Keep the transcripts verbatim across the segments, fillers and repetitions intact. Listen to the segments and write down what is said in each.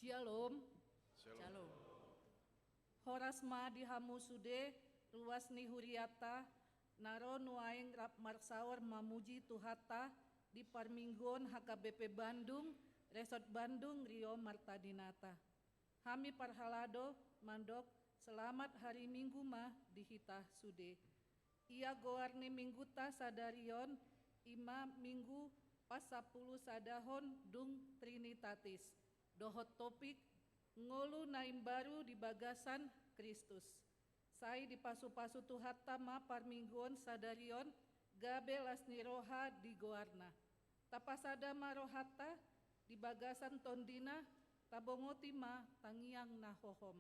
Syalom. Syalom. Horas ma di hamu sude, ruas ni hurianta, na ro nuaeng rap marsaor mamuji Tuhanta di parmingguon H K B P Bandung, Resort Bandung, Rio Marta Dinata. Hami parhalado mandok selamat hari Minggu ma di hita sude. Ia goar ni Mingguta sadari on, i ma Minggu pasampulusadahon dung Trinitatis, dohot topik ngolu na imbaru di bagasan Kristus. Sai dipasupasu Tuhanta ma parmingguon sadari on, gabe las ni roha di goarna. Tapasada ma rohanta di bagasan tondina, tabongoti ma tangiang na hohom.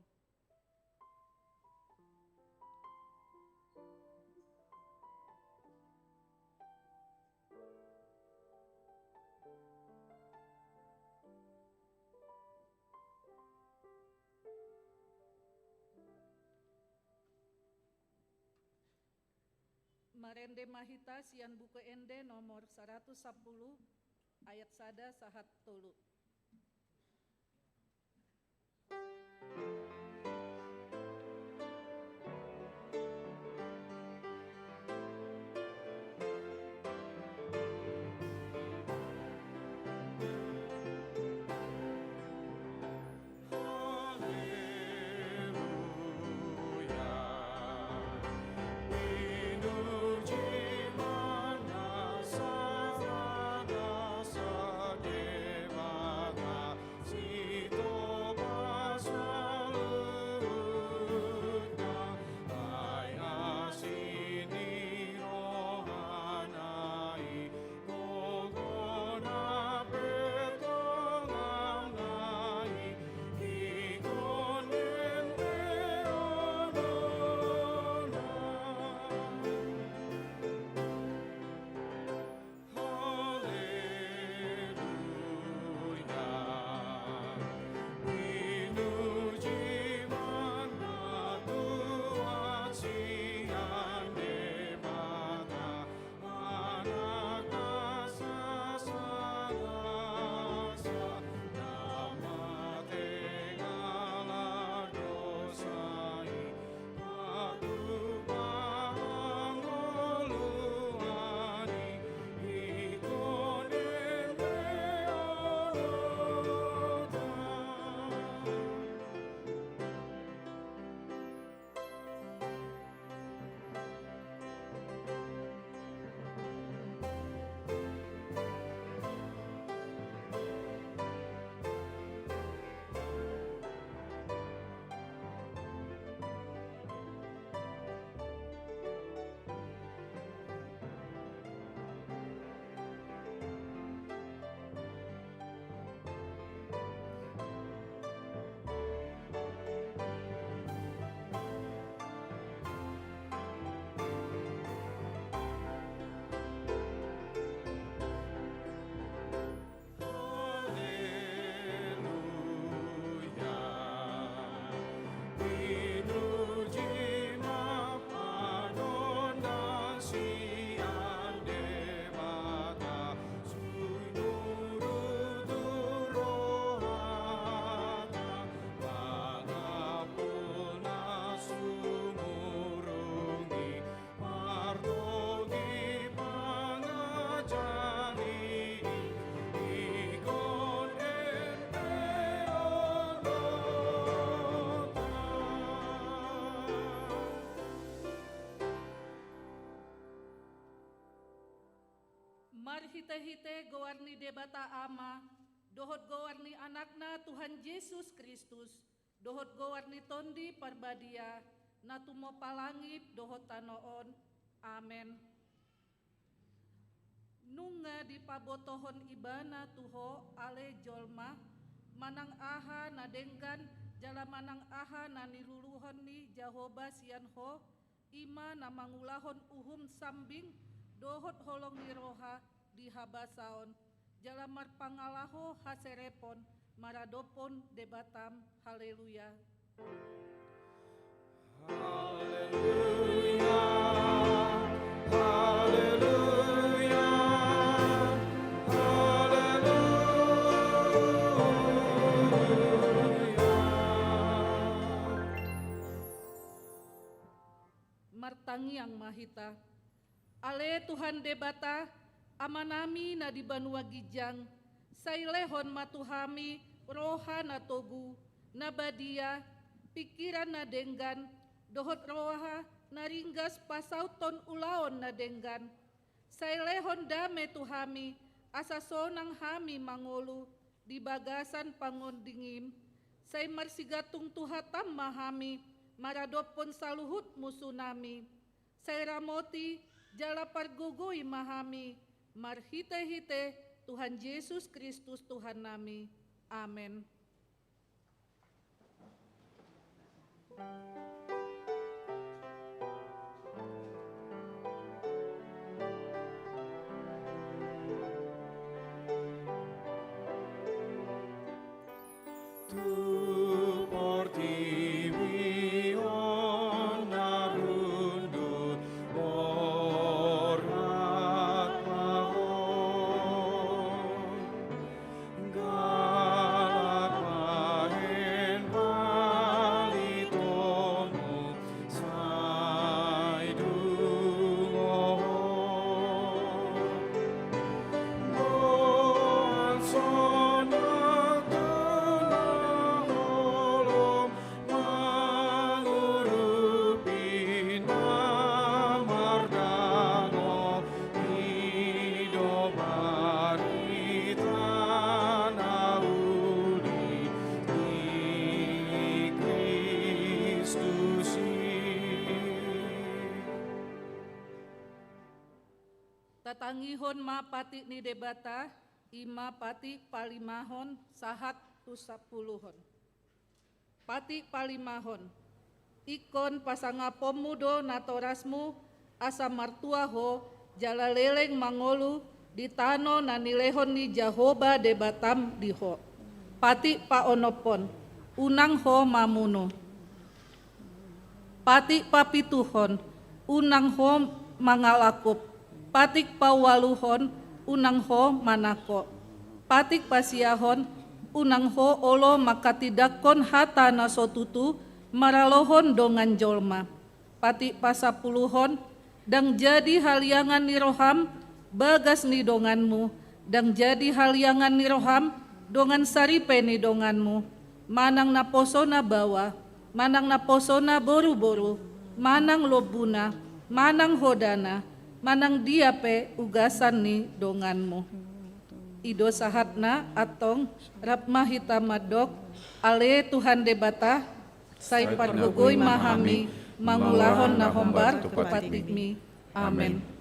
Marende ma hita sian Buku Ende nomor saratus sampulu, ayat sada sahat tolu. Marhitehite goar ni Debata Ama, dohot goar ni Anakna Tuhan Jesus Kristus, dohot goar ni Tondi Parbadia, na tumompa langit dohot tano on. Amen. Nunga dipabotohon Ibana tu ho ale jolma, manang aha na denggan jala manang aha na niluluhon ni Jahowa sian ho, i ma na mangulahon uhum sambing dohot holong ni roha di habasaon, jala marpangalaho haserepon maradophon Debatam. Haleluya. Haleluya. Haleluya. Haleluya. Martangiang ma hita. Ale Tuhan Debata, Amanami na di banua ginjang, sai lehon ma tu hami roha na togu, na badia, pingkiran na denggan, dohot roha na ringgas pasauthon ulaon na denggan. Sai lehon dame tu hami, asa sonang hami mangolu di bagasan pangondingim. Sai marsigantung tu hataM ma hami maradophon saluhut musunami. Sai ramoti jala pargogoi ma hami marhitehite Tuhan Jesus Kristus Tuhannami. Amen. Tu portibi on na rundut, borhat ma ho. Galak bahen balitomu, sai dungo ho. Boan sonang tu na holom, mangurupi na mardangol, i do barita na uli ni Kristus i. Tatangihon ma patik ni Debata, i ma patik palimahon sahat tu sampuluhon. Patik palimahon. Ingkon pasangaponmu do natorasmu, asa martua ho jala leleng mangolu di tano na nilehon ni Jahowa Debatam di ho. Patik paonomhon. Unang ho mamunu. Patik papituhon. Unang ho mangalangkup. Patik paualuhon. Unang ho manangko. Patik pasiahon. Unang ho olo manghatindanghon hata na so tutu maralohon dongan jolma. Patik pasampuluhon. Ndang jadi haliangan ni roham bagas ni donganmu, ndang jadi haliangan ni roham dongan saripe ni donganmu, manang naposona baoa, manang naposona boruboru, manang lombuna, manang hodana, manang dia pe ugasan ni donganmu. I do sahatna. Antong rap ma hita mandok: Ale Tuhan Debata, sai pargogoi ma hami mangulahon na hombar tu patikmi. Amen.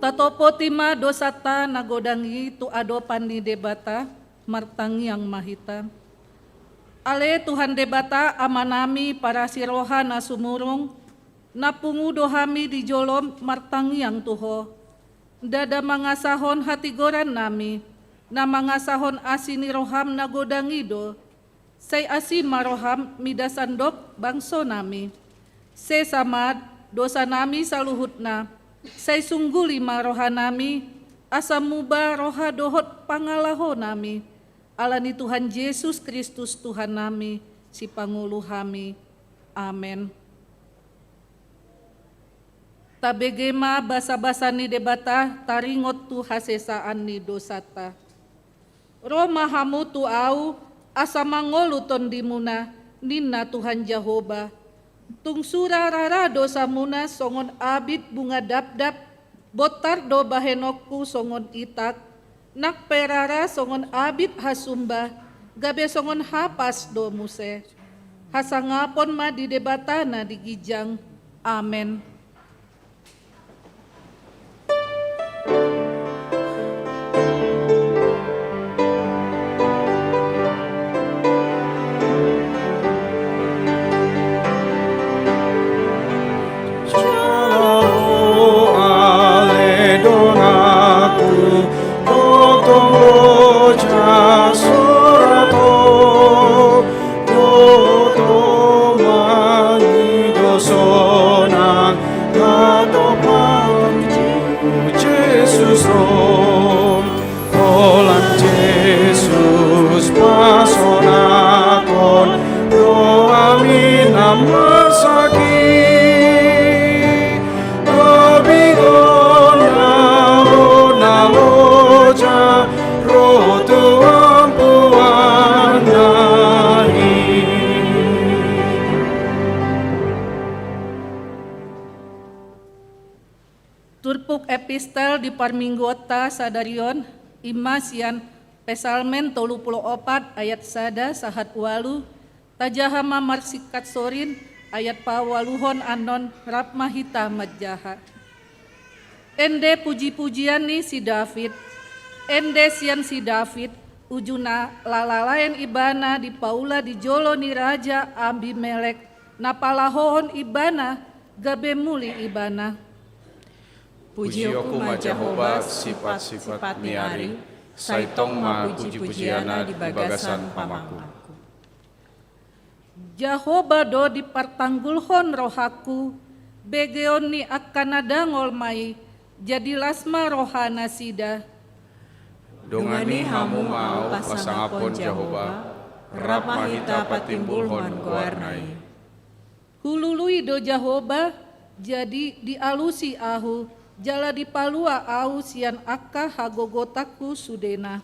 Tatopoti ma dosanta na godang i tu adopan ni Debata. Martangiang ma hita. Ale Tuhan Debata, Amanami parasi roha na sumurung, na pungu do hami di jolom martangiang tu Ho. Ndada mangasahon hatigorannami, na mangasahon asi ni roham na godang i do. Sai asi ma roham mida sandok bangsonami. Sesa ma dosanami saluhutna, sai sungguli ma rohanami, asa muba roha dohot pangalahonami. Ala ni Tuhan Jesus Kristus Tuhannami, Sipangolu hami. Amen. Tabege ma basabasa ni Debata taringot tu hasesaan ni dosanta. Ro ma hamu tu Ahu, asa mangolu tondimuna, ninna Tuhan Jahowa. Tung sura rara dosamuna songon abit bunga dapdap, bontar do bahenonku songon itak, nang pe rara songon abit hasumba, gabe songon hapas do muse. Hasangapon ma di Debata na di ginjang. Amen. Jala ro ale donganku, tongtong loja sorat ho, dohot ho mangido sonang, hatop hatuju Jesus ro. Holan Jesus pasonanghon rohami na marsakit. Abingon na ro na loja ro tu ampuanna i. Turpuk epistel di parmingguonta sadari on, i ma sian Psalmen tolu pulu opat ayat sada sahat ualu, tajaha ma marsingkat sorin ayat paualuhon annon, rap ma hita manjaha. Ende pujipujian ni si David. Ende sian si David, uju na lalaen ibana dipaula di jolo ni Raja Abimelek, na palahohon ibana, gabe muli ibana. Pujioku ma Jahowa sipatsipat ni ari, sai tong ma pujipujianna di bagasan pamangkuanku. Jahowa do dipartanggulhon rohangku, begeon ni angka na dangol ma i, jadi las ma rohanasida. Dongani hamu ma ahu pasangapon Jahowa, rap ma hita patimbulhon goarna i. Hulului do Jahowa, jadi dialusi ahu, jala dipalua ahu sian angka hagogotanku sudena.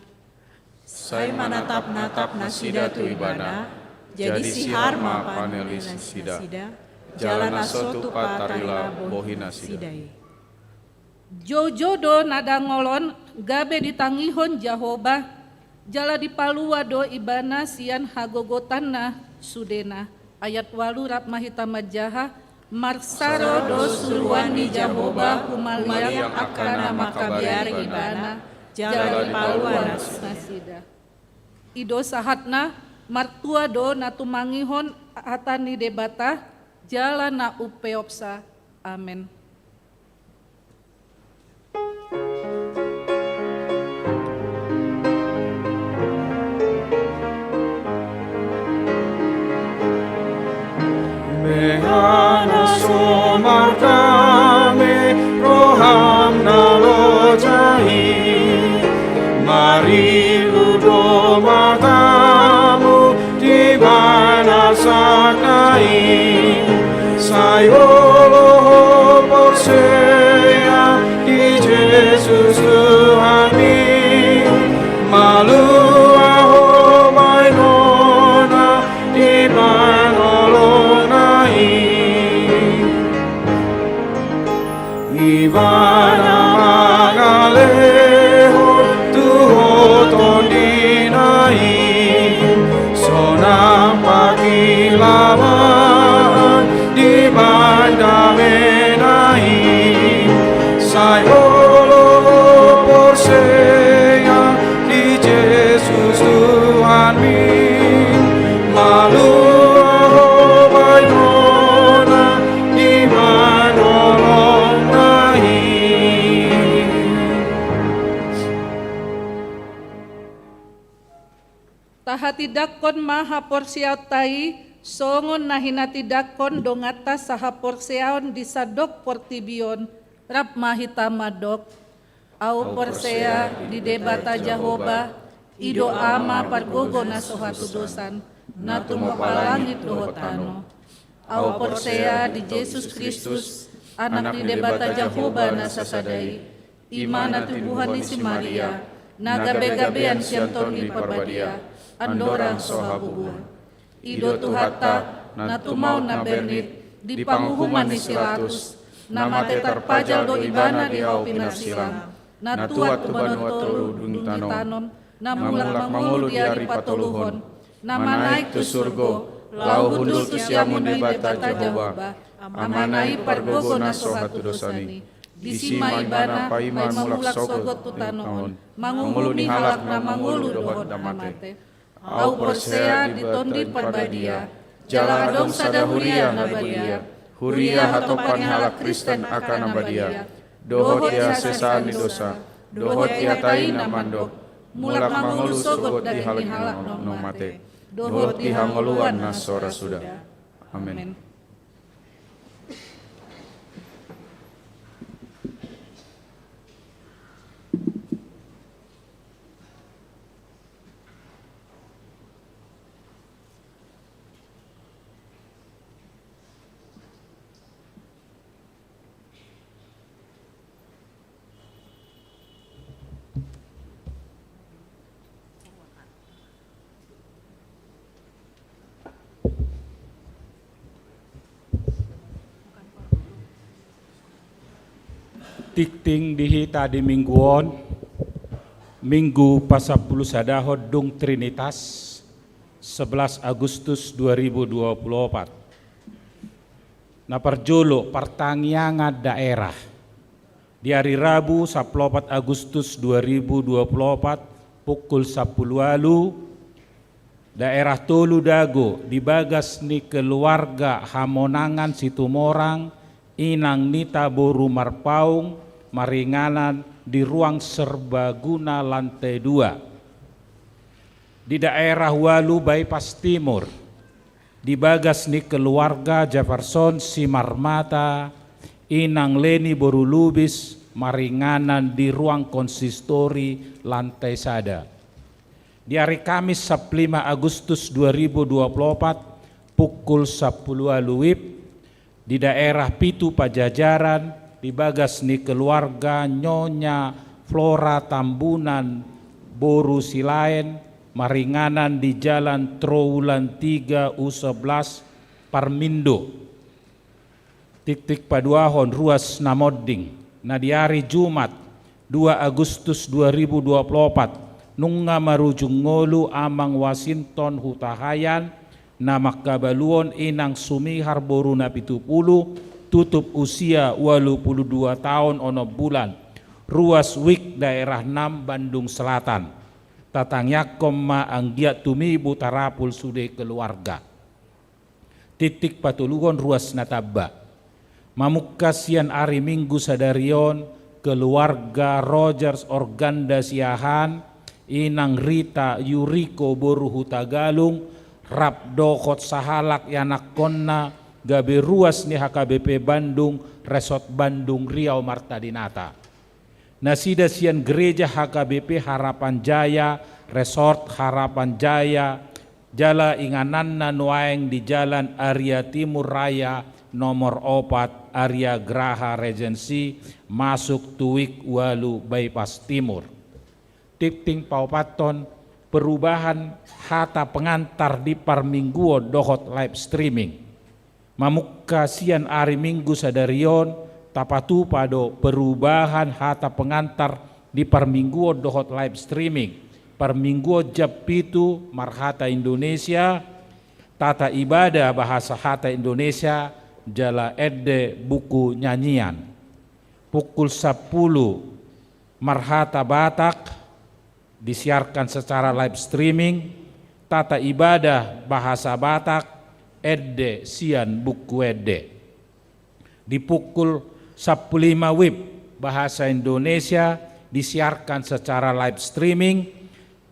Sai manatapnatap nasida tu ibana, jadi sihar ma panelisnasida, jala na so tupa tarila bohinasida i. Joujou do na dangol on gabe ditangihon Jahowa, jala dipalua do ibana sian hagogotanna sudena. Ayat ualu, rap ma hita manjaha. Marsaro do suruan ni Jahowa humaliang angka na mangkabiari ibana, jala dipalua nasida. I do sahatna. Martua do na tumangihon hata ni Debata, jala na umpeopsa. Amen. Beha na so mardame roham na loja i, marilu do matamu di bagasan i, sai olo ho porsea di Jesus Tuhanmi, malua ho baenonna di panolongna i. Ibana mangalehon tu ho tondina i, sonang pangkilalaan di pandamena i, sai olo ho porsea di Jesus Tuhanmi, malua ho baenonna di panolongna i. Tahatindangkon ma haporseaonta i, songon na hinatindangkon donganta sahaporseaon di sandok portibi on, rap ma hita mandok. Ahu porsea di Debata Jahowa, i do Ama pargogo na so hatudosan, na tumompa langit dohot tano. Au porsea di Jesus Kristus, Anak ni Debata Jahowa na sasada i, i ma na tubuhon ni si Maria, na gabe-gabean sian Tondi Parbadia, andorang so habubuan. I do Tuhanta, na tumaon na bernit, di panguhuman ni si Latus, na mate tarpajal do ibana di au pinarsilang, na tuat tu banua toru dung tano on, na mulak mangolu di ari patoluhon, na manaek tu surgo, laho hundul tu siamun ni Debata Jahowa, Amana i pargogo na so hatudosan i. Disi ma ibana paima mulak sogot tu tano on, mangolu ni halak na mangolu dohot na mate. Au porsea di Tondi Parbadia, jala adong sada huria na badia, huria hatopan ni halak Kristen angka na badia, dohot di hasesaan ni dosa, dohot di hata i na mandok, mulak mangolu sogot daging ni halak naung mate, dohot di hangoluan na so ra suda. Amen. Tingting di hita di minggu on, Minggu pasampulu sadahon dung Trinitas, sebelas Agustus dua ribu dua puluh opat. Na parjolo, partangiangan daerah. Di ari Rabu, sampulu opat Agustus dua ribu dua puluh opat, pukul sampulu ualu, daerah tolu Dago, di bagas ni keluarga Hamonangan Situmorang, inang Nita boru Marpaung, maringanan di ruang serbaguna lantai dua. Di daerah ualu Bypass Timur, di bagas ni keluarga Jefferson Simarmata, inang Leni boru Lubis, maringanan di ruang konsistori lantai sada. Di ari Kamis, sampulu lima Agustus dua ribu dua puluh opat, pukul sampulu ualu WIB, di daerah pitu Pajajaran, di bagas ni keluarga Nyonya Flora Tambunan boru Silaen, maringanan di Jalan Trowulan tiga U sebelas Parmindo. Tingting paduahon, ruas na monding. Na di ari Jumat, dua Agustus dua ribu dua puluh opat, nunga marujung ngolu Amang Wasinton Hutahaean, na mangkabaluhon inang Sumihar boru Napitupulu, tutup usia ualu pulu dua taon onom bulan, ruas WIB daerah enam Bandung Selatan. Tatangiangkon ma anggiat tumibu tarapul sude keluarga. Tingting patoluhon, ruas na tamba. Mamungka sian ari Minggu sadari on, keluarga Rogers Organda Siahaan, inang Rita Yuriko boru Hutagalung, rap dohot sahalak ianakkonna, gabe ruas ni HKBP Bandung, Resort Bandung Riau Marta Dinata. Nasida sian Gereja HKBP Harapan Jaya, Resort Harapan Jaya, jala ingananna nuaeng di Jalan Aria Timur Raya nomor opat, Aria Graha Regency, masuk tu WIB ualu Bypass Timur. Tingting paopathon, perubahan hata pengantar di parmingguon dohot live streaming. Mamungka sian ari Minggu sadari on, tapatupa do perubahan hata pengantar di parmingguon dohot live streaming. Parmingguon jam pitu marhata Indonesia, tata ibadah bahasa hata Indonesia, jala ende buku nyanyian. Pukul sampulu marhata Batak, disiarkan secara live streaming, tata ibadah bahasa Batak, ende sian buku ende. Di pukul sampulu lima WIB, bahasa Indonesia disiarkan secara live streaming,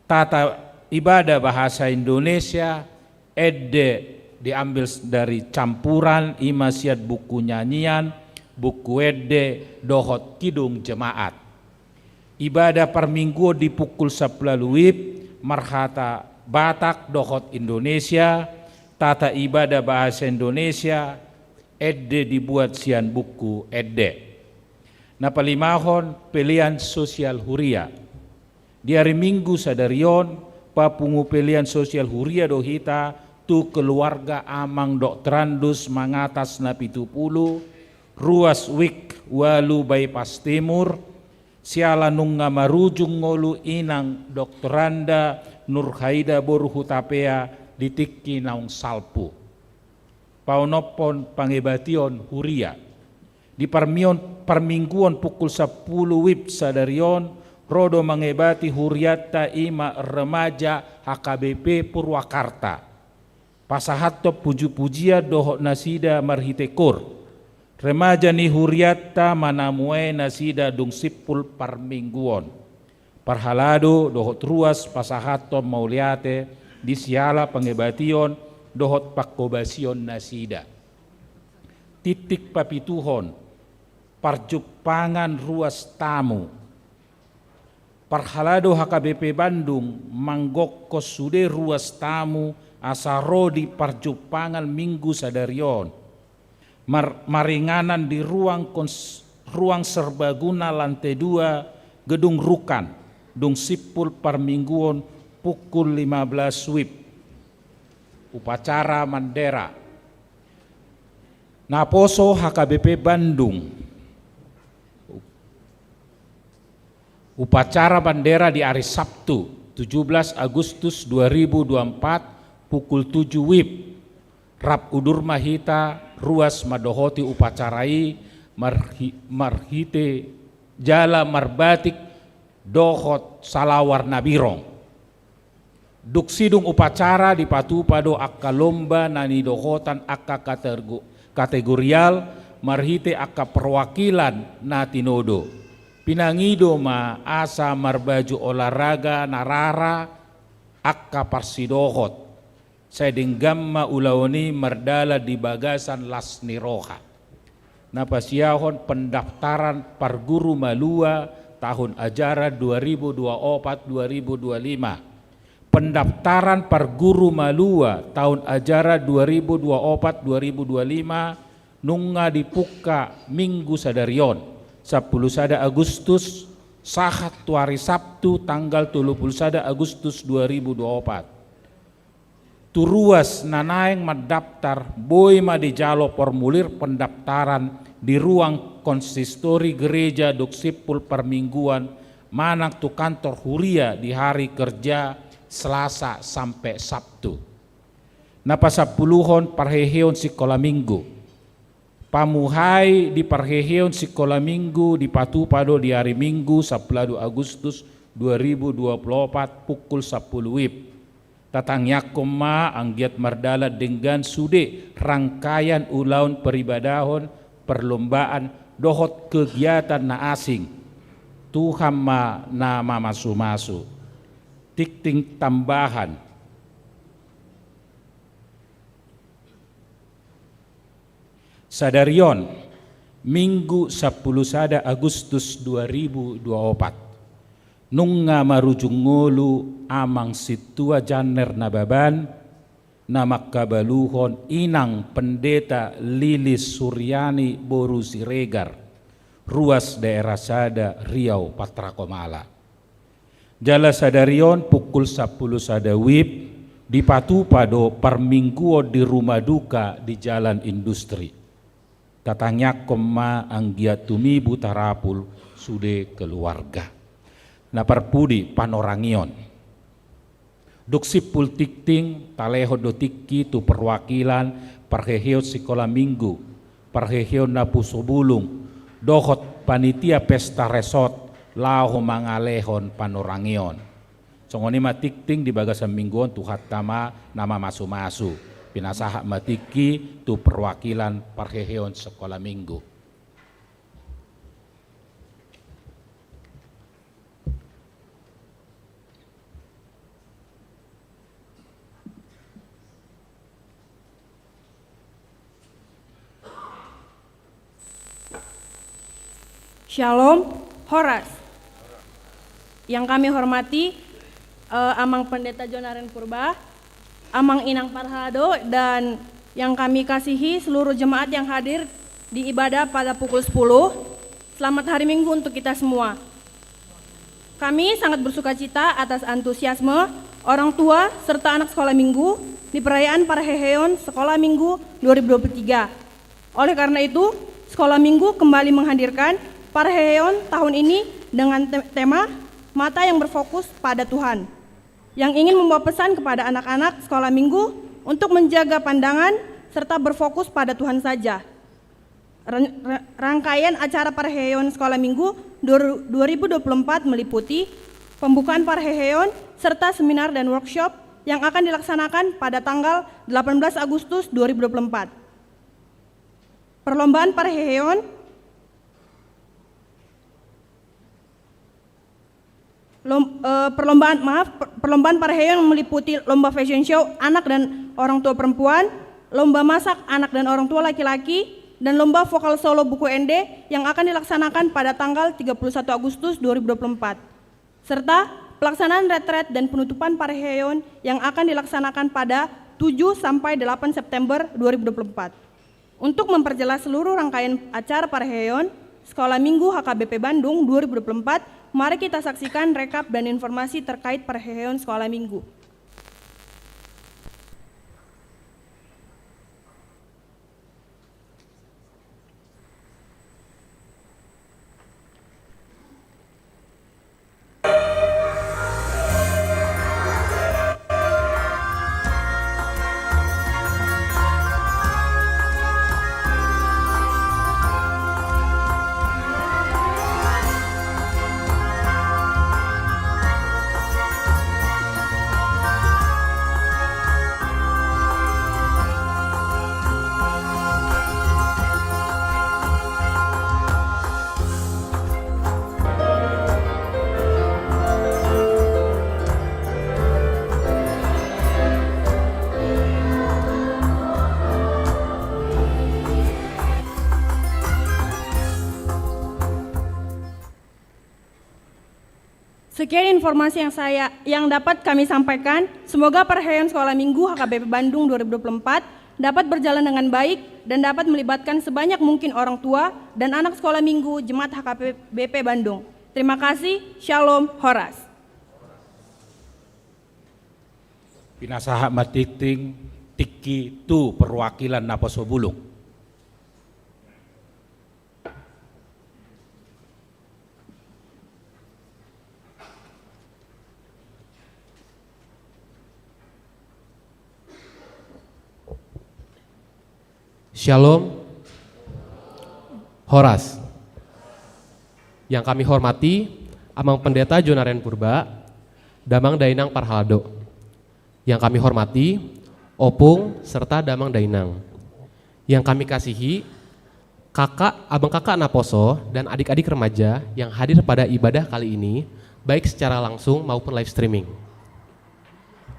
tata ibadah bahasa Indonesia, ende diambil dari campuran, i ma sian buku nyanyian, buku ende dohot kidung jemaat. Ibadah parmingguon di pukul sampulu ualu WIB, marhata Batak dohot Indonesia, tata ibadah bahasa Indonesia, ende dibuat sian buku ende. Na palimahon, pelean sosial huria. Di ari Minggu sadari on, papungu pelean sosial huria do hita tu keluarga Amang Doktorandus Mangatas na pitu pulu, ruas WIK ualu Bypass Timur, siala nunga marujung ngolu Inang Doktoranda Nurhaida boru Hutapea di tingki naung salpu. Paonomhon pangebation huria. Di parmion-, parmingguon pukul sampulu WIB sadari on, ro do mangebati hurianta, i ma remaja HKBP Purwakarta. Pasahathon puji-pujian dohot nasida marhite koor. Remaja ni hurianta manamuai nasida dung simpul parmingguon. Parhalado dohot ruas pasahathon mauliate di siala pangebation dohot panghobasion nasida. Tingting papituhon, parjumpangan ruas tamu. Parhalado HKBP Bandung manggokhon sude ruas tamu asa ro di parjumpangan Minggu sadari on. Mar-, maringanan di ruang kons-, ruang serbaguna lantai dua gedung Rukan, dung simpul parmingguon pukul lima belas WIB. Upacara mandera. Naposo HKBP Bandung. Upacara bandera di ari Sabtu, tujuh belas Agustus dua ribu dua puluh empat, pukul tujuh WIB. Rap udur ma hita ruas mandohoti upacara i, marhi-, marhite jala marbatik dohot salawar na birong. Dung sidung upacara dipatupa do angka lomba na nidohotan angka katergo-, kategorial marhite angka perwakilan na tinodo. Pinangido ma asa marbaju olahraga na rara angka parsidohot. Sai denggan ma ulaon i mardalan di bagasan las ni roha. Na pasiahon pendaftaran parguru malua tahun ajaran dua ribu dua puluh empat dua ribu dua puluh lima. Pendaftaran parguru malua tahun ajaran dua ribu dua puluh empat dua ribu dua puluh lima nunga dipungka Minggu sadari on, sampulu sada Agustus, sahat tu ari Sabtu tanggal tolu pulu sada Agustus dua ribu dua puluh empat. Tu ruas na naeng mandaftar, boi ma dijalo formulir pendaftaran di ruang konsistori gereja dung simpul parmingguan manang tu kantor huria di hari kerja Selasa sampe Sabtu. Na pasampuluhon, parheheon sikola Minggu. Pamuhai di parheheon sikola Minggu dipatupa do di ari Minggu sampulu sada Agustus dua ribu dua puluh empat pukul sampulu WIB. Tatangiangkon ma anggiat mardalan denggan sude rangkaian ulaon peribadahon, perlombaan dohot kegiatan na asing. Tuhan ma na mamasumasu. Tingting tambahan. Sadari on, Minggu sampulu sada Agustus dua ribu dua puluh empat, nunga marujung ngolu Amang Sintua Janner Nababan, na mangkabaluhon Inang Pendeta Lilis Suryani boru Siregar, ruas daerah sada Riau Patra Komala. Jala sadari on pukul sampulu sada WIB dipatupa do parmingguon di rumah duka di Jalan Industri. Tatangiangkon ma anggiat tumibu tarapul sude keluarga. Na parpudi, panorangion. Dung simpul tingting, talehon do tingki tu perwakilan parheheon sikola Minggu, parheheon naposo bulung, dohot panitia pesta resort laho mangalehon panorangion. Songon i ma tingting di bagasan Minggu on, Tuhanta ma na mamasumasu. Pinasahat ma tingki tu perwakilan parheheon sikola Minggu. Shalom, horas. Yang kami hormati, eh, Amang Pendeta Jonaren Purba, Amang Inang parhalado dan yang kami kasihi seluruh jemaat yang hadir di ibadah pada pukul sepuluh. Selamat hari Minggu untuk kita semua. Kami sangat bersukacita atas antusiasme orang tua serta anak sekolah minggu di perayaan parheheon sekolah minggu dua ribu dua puluh tiga. Oleh karena itu, sekolah minggu kembali menghadirkan parheheon tahun ini dengan te-, tema Mata yang Berfokus pada Tuhan, yang ingin membawa pesan kepada anak-anak sekolah minggu untuk menjaga pandangan serta berfokus pada Tuhan saja. Ren-, re-, rangkaian acara parheheon sekolah minggu dua ru-, dua ribu dua puluh empat meliputi pembukaan parheheon serta seminar dan workshop yang akan dilaksanakan pada tanggal delapan belas Agustus dua ribu dua puluh empat. Perlombaan parheheon, lom-, eh, perlombaan, maaf, per-, perlombaan parheheon meliputi lomba fashion show anak dan orang tua perempuan, lomba masak anak dan orang tua laki-laki, dan lomba vokal solo buku ende yang akan dilaksanakan pada tanggal tiga puluh satu Agustus dua ribu dua puluh empat, serta pelaksanaan retret dan penutupan parheheon yang akan dilaksanakan pada tujuh sampai delapan September dua ribu dua puluh empat. Untuk memperjelas seluruh rangkaian acara parheheon Sekolah Minggu H K B P Bandung dua ribu dua puluh empat, mari kita saksikan rekap dan informasi terkait parheheon Sekolah Minggu. Sekian informasi yang saya, yang dapat kami sampaikan. Semoga parheheon Sekolah Minggu H K B P Bandung dua ribu dua puluh empat dapat berjalan dengan baik dan dapat melibatkan sebanyak mungkin orang tua dan anak sekolah minggu Jemaat H K B P Bandung. Terima kasih. Shalom, horas. Pinasahat ma tingting tingki tu perwakilan naposo bulung. Shalom. Horas. Yang kami hormati Amang Pendeta Jonaren Purba, Damang Dainang parhalado. Yang kami hormati Opung serta Damang Dainang. Yang kami kasihi kakak, abang kakak naposo, dan adik-adik remaja yang hadir pada ibadah kali ini, baik secara langsung maupun live streaming.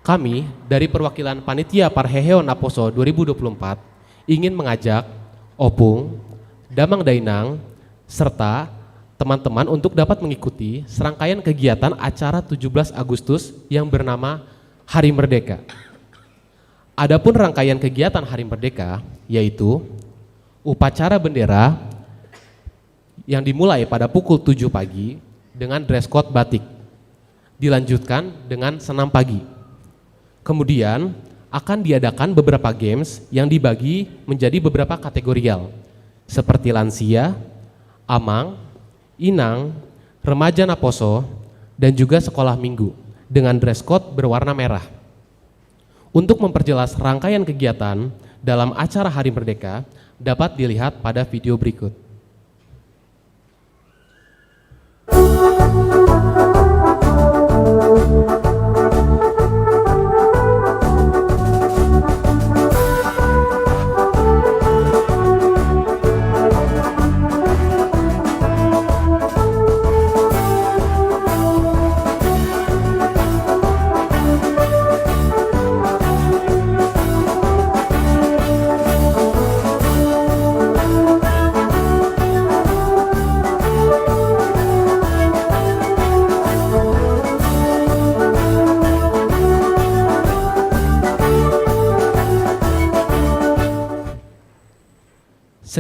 Kami dari perwakilan Panitia Parheheon Naposo dua ribu dua puluh empat ingin mengajak Opung, Damang Dainang, serta teman-teman untuk dapat mengikuti serangkaian kegiatan acara tujuh belas Agustus yang bernama Hari Merdeka. Adapun rangkaian kegiatan Hari Merdeka, yaitu upacara bendera, yang dimulai pada pukul tujuh pagi dengan dress code batik, dilanjutkan dengan senam pagi. Kemudian akan diadakan beberapa games yang dibagi menjadi beberapa kategorial, seperti lansia, amang, inang, remaja naposo, dan juga sekolah minggu dengan dress code berwarna merah. Untuk memperjelas rangkaian kegiatan dalam acara Hari Merdeka dapat dilihat pada video berikut.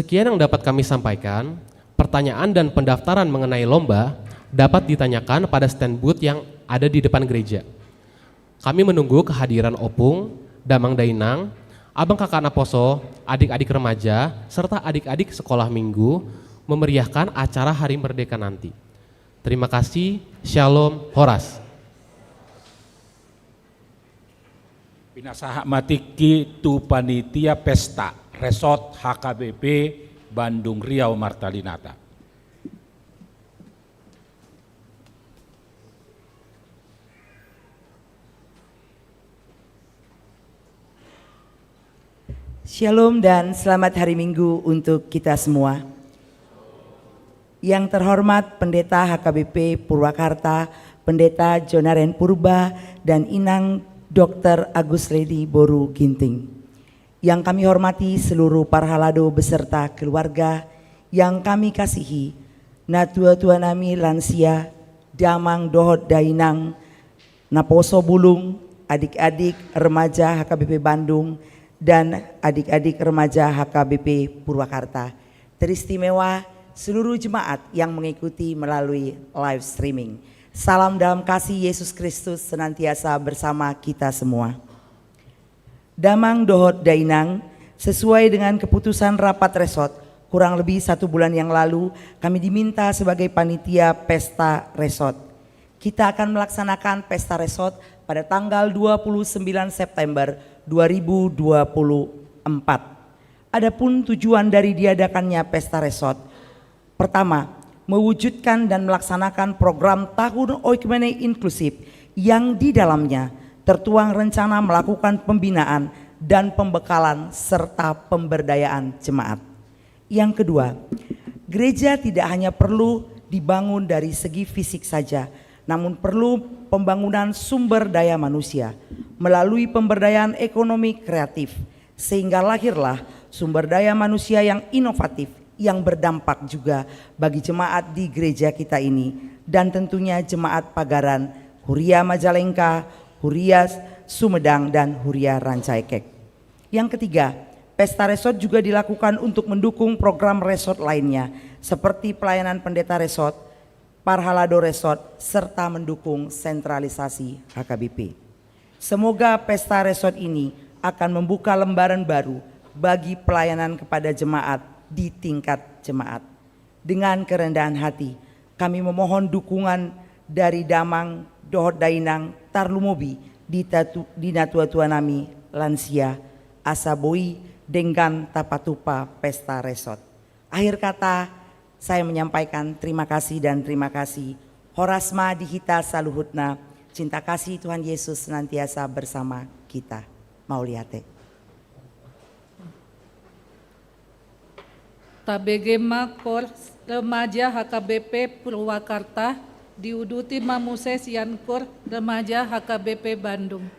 Sekian yang dapat kami sampaikan. Pertanyaan dan pendaftaran mengenai lomba dapat ditanyakan pada stand booth yang ada di depan gereja. Kami menunggu kehadiran opung, damang dainang, abang kakak naposo, adik-adik remaja, serta adik-adik sekolah minggu memeriahkan acara Hari Merdeka nanti. Terima kasih, shalom, horas. Pinasahat ma tingki tu panitia pesta resort H K B P Bandung Riau Marta Dinata. Shalom dan selamat hari Minggu untuk kita semua. Yang terhormat Pendeta H K B P Purwakarta, Pendeta Jonaren Purba, dan Inang Doktor Agus Lady boru Ginting. Yang kami hormati seluruh parhalado beserta keluarga, yang kami kasihi, natua-tua nami lansia, damang dohot dainang, naposo bulung, adik-adik remaja H K B P Bandung, dan adik-adik remaja H K B P Purwakarta. Teristimewa seluruh jemaat yang mengikuti melalui live streaming. Salam dalam kasih Yesus Kristus senantiasa bersama kita semua. Damang dohot dainang, sesuai dengan keputusan rapat resort, kurang lebih satu bulan yang lalu, kami diminta sebagai panitia pesta resort. Kita akan melaksanakan pesta resort pada tanggal dua puluh sembilan September dua ribu dua puluh empat. Adapun tujuan dari diadakannya pesta resort, pertama, mewujudkan dan melaksanakan program Tahun Oikumene Inklusif yang di dalamnya tertuang rencana melakukan pembinaan dan pembekalan serta pemberdayaan jemaat. Yang kedua, gereja tidak hanya perlu dibangun dari segi fisik saja, namun perlu pembangunan sumber daya manusia melalui pemberdayaan ekonomi kreatif, sehingga lahirlah sumber daya manusia yang inovatif, yang berdampak juga bagi jemaat di gereja kita ini, dan tentunya jemaat pagaran Huria Majalengka, Huria Sumedang, dan Huria Rancaekek. Yang ketiga, pesta resort juga dilakukan untuk mendukung program resort lainnya, seperti pelayanan pendeta resort, parhalado resort, serta mendukung sentralisasi H K B P. Semoga pesta resort ini akan membuka lembaran baru bagi pelayanan kepada jemaat di tingkat jemaat. Dengan kerendahan hati, kami memohon dukungan dari damang dohot dainang, tarlumobi di tatu-, di natua-tua nami lansia, asa boi denggan tapatupa pesta resort. Akhir kata, saya menyampaikan terima kasih dan terima kasih. Horas ma di hita saluhutna. Cinta kasih Tuhan Yesus senantiasa bersama kita. Mauliate. Tabege ma kor remaja H K B P Purwakarta, diuduti ma muse sian kor remaja H K B P Bandung.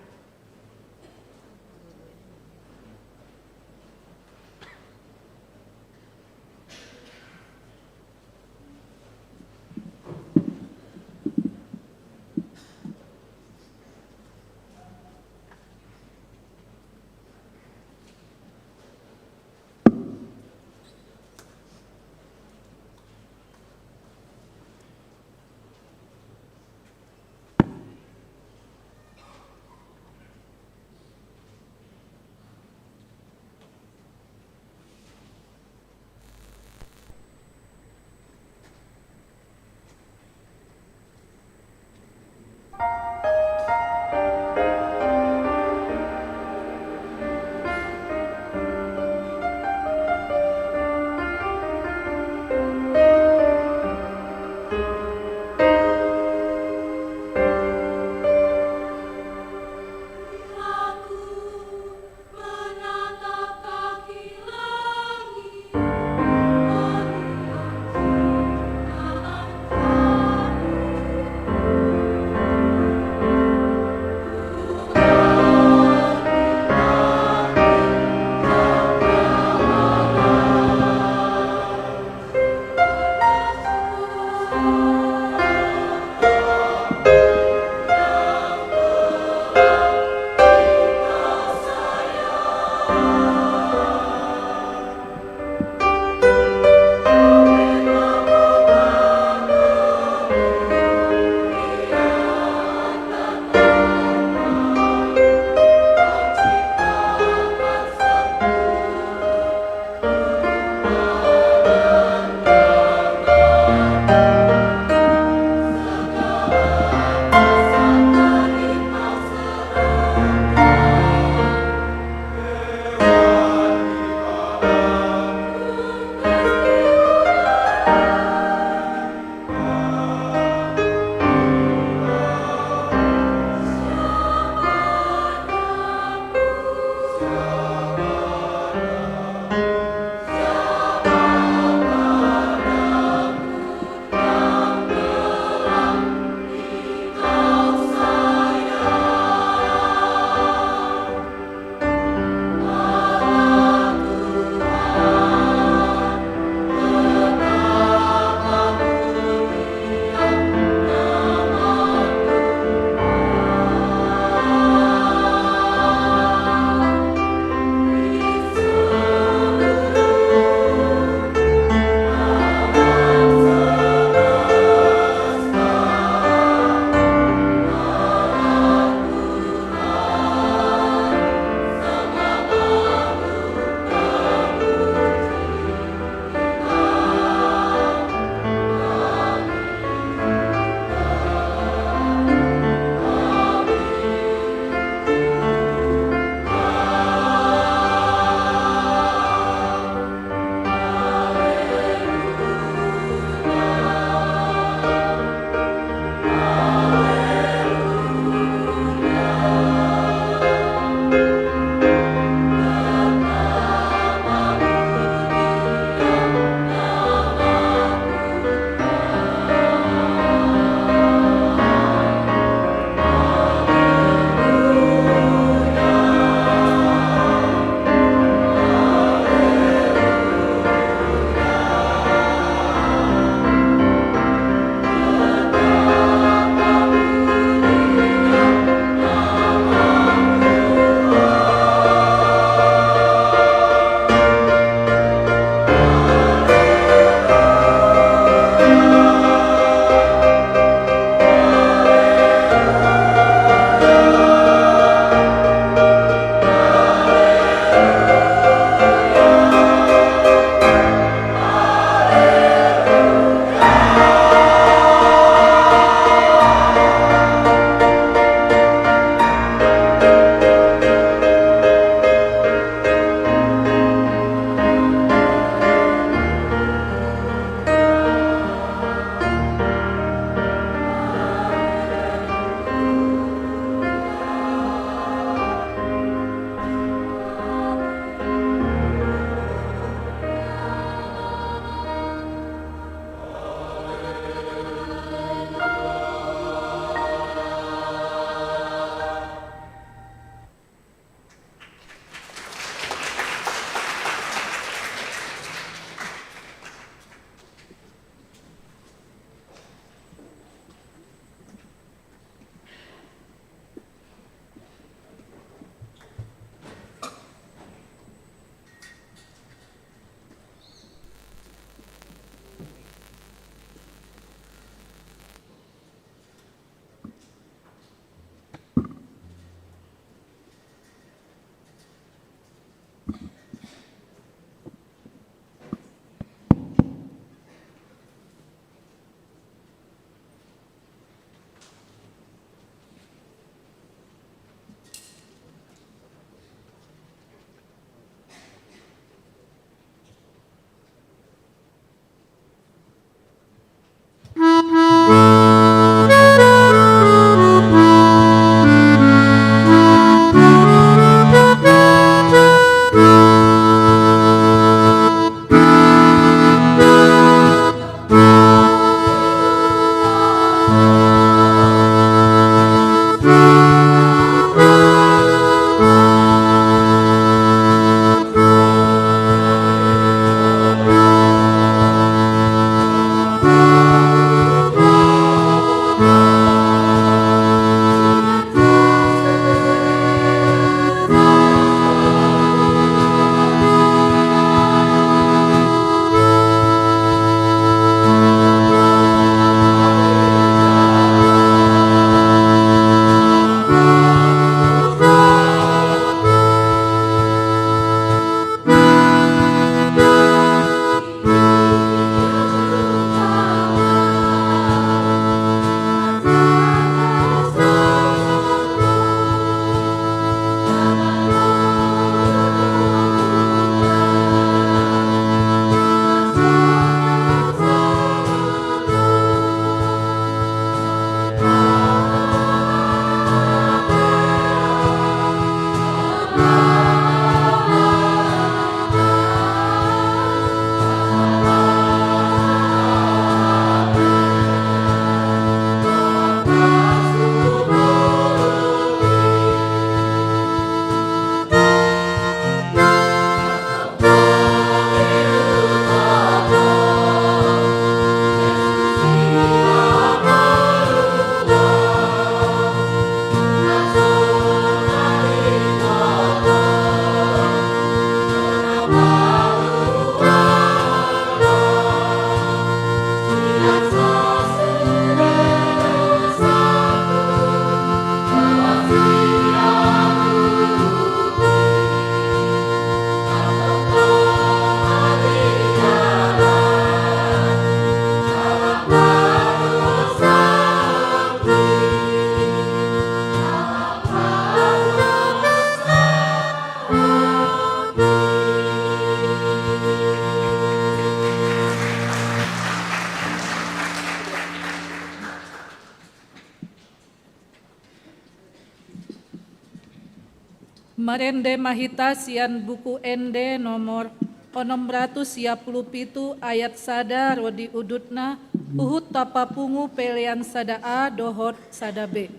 Marende ma hita sian Buku Ende nomor onom ratus sia pulu pitu ayat sada ro di udutna, huhut tapapungu pelean sada A dohot sada B.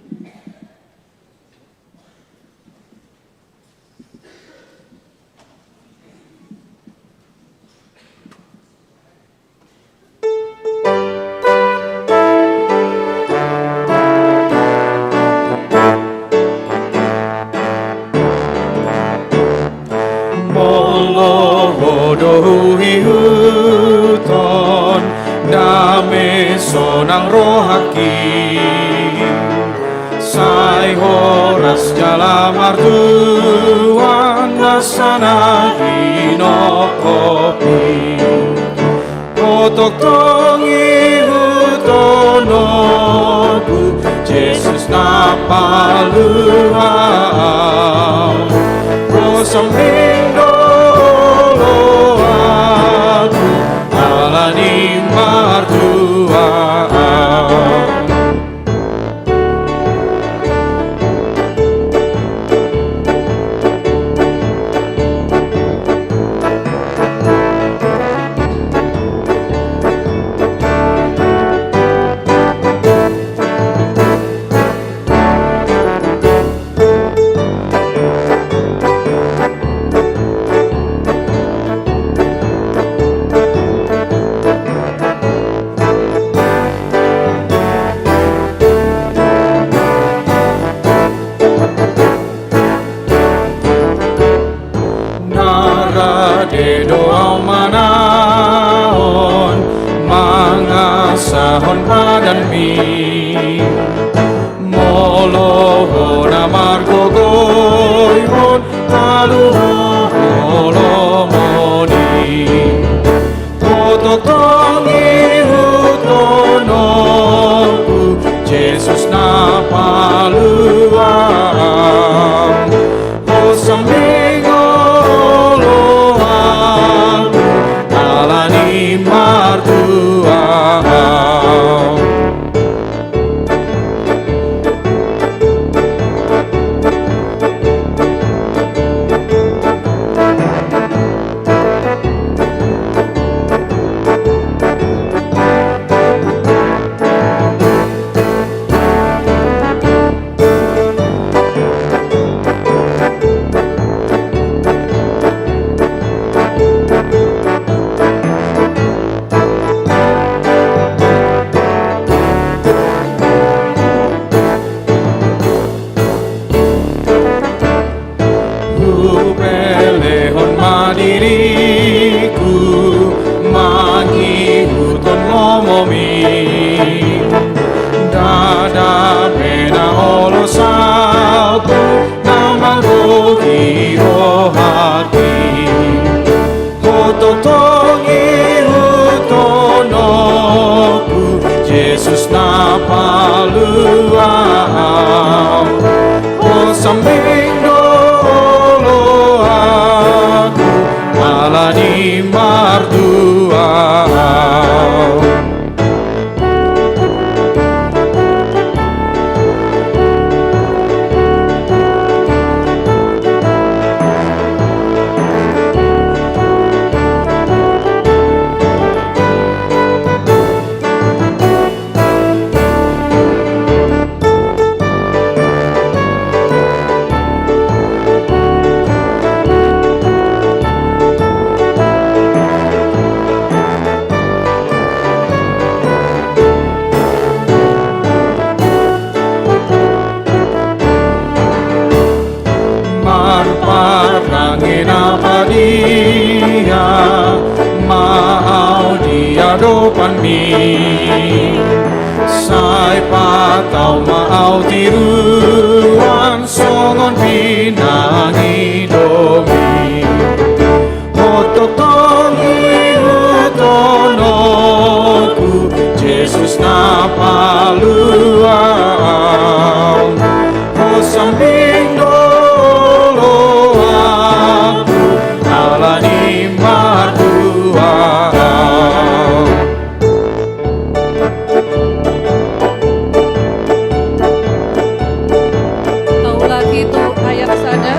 Molo ho do huihuthon dame, sonang rohangki, sai horas jala martua nasa na hinongkopi. Ho tongtong ihuthononku, Jesus na palua au. Ho sambing do oloanku, ala ni martua au. Na rade do au manaon, mangasahon badanmi. Molo ho na margogoihon, talu ho holomoni. Ho tongtong ihuthononku, Jesus na palua au. Ho sambing oloanku, ala ni martua au. Hupelehon ma diriku mangihuthon lomomi. Ndada be na olo sautku na manggohi rohangki. Ho tongtong ihuthononku, Jesus na palua au. Ho sambing do oloanku, ala ni martua au. Marparange na badia ma au di adopanmi. Sai patau ma au tiruan songon pinangidomi. Ho tongtong ihuthononku, Jesus na palua au. Ho sambing do oloanku, ala ni martua au. Taulak i tu ayat sada,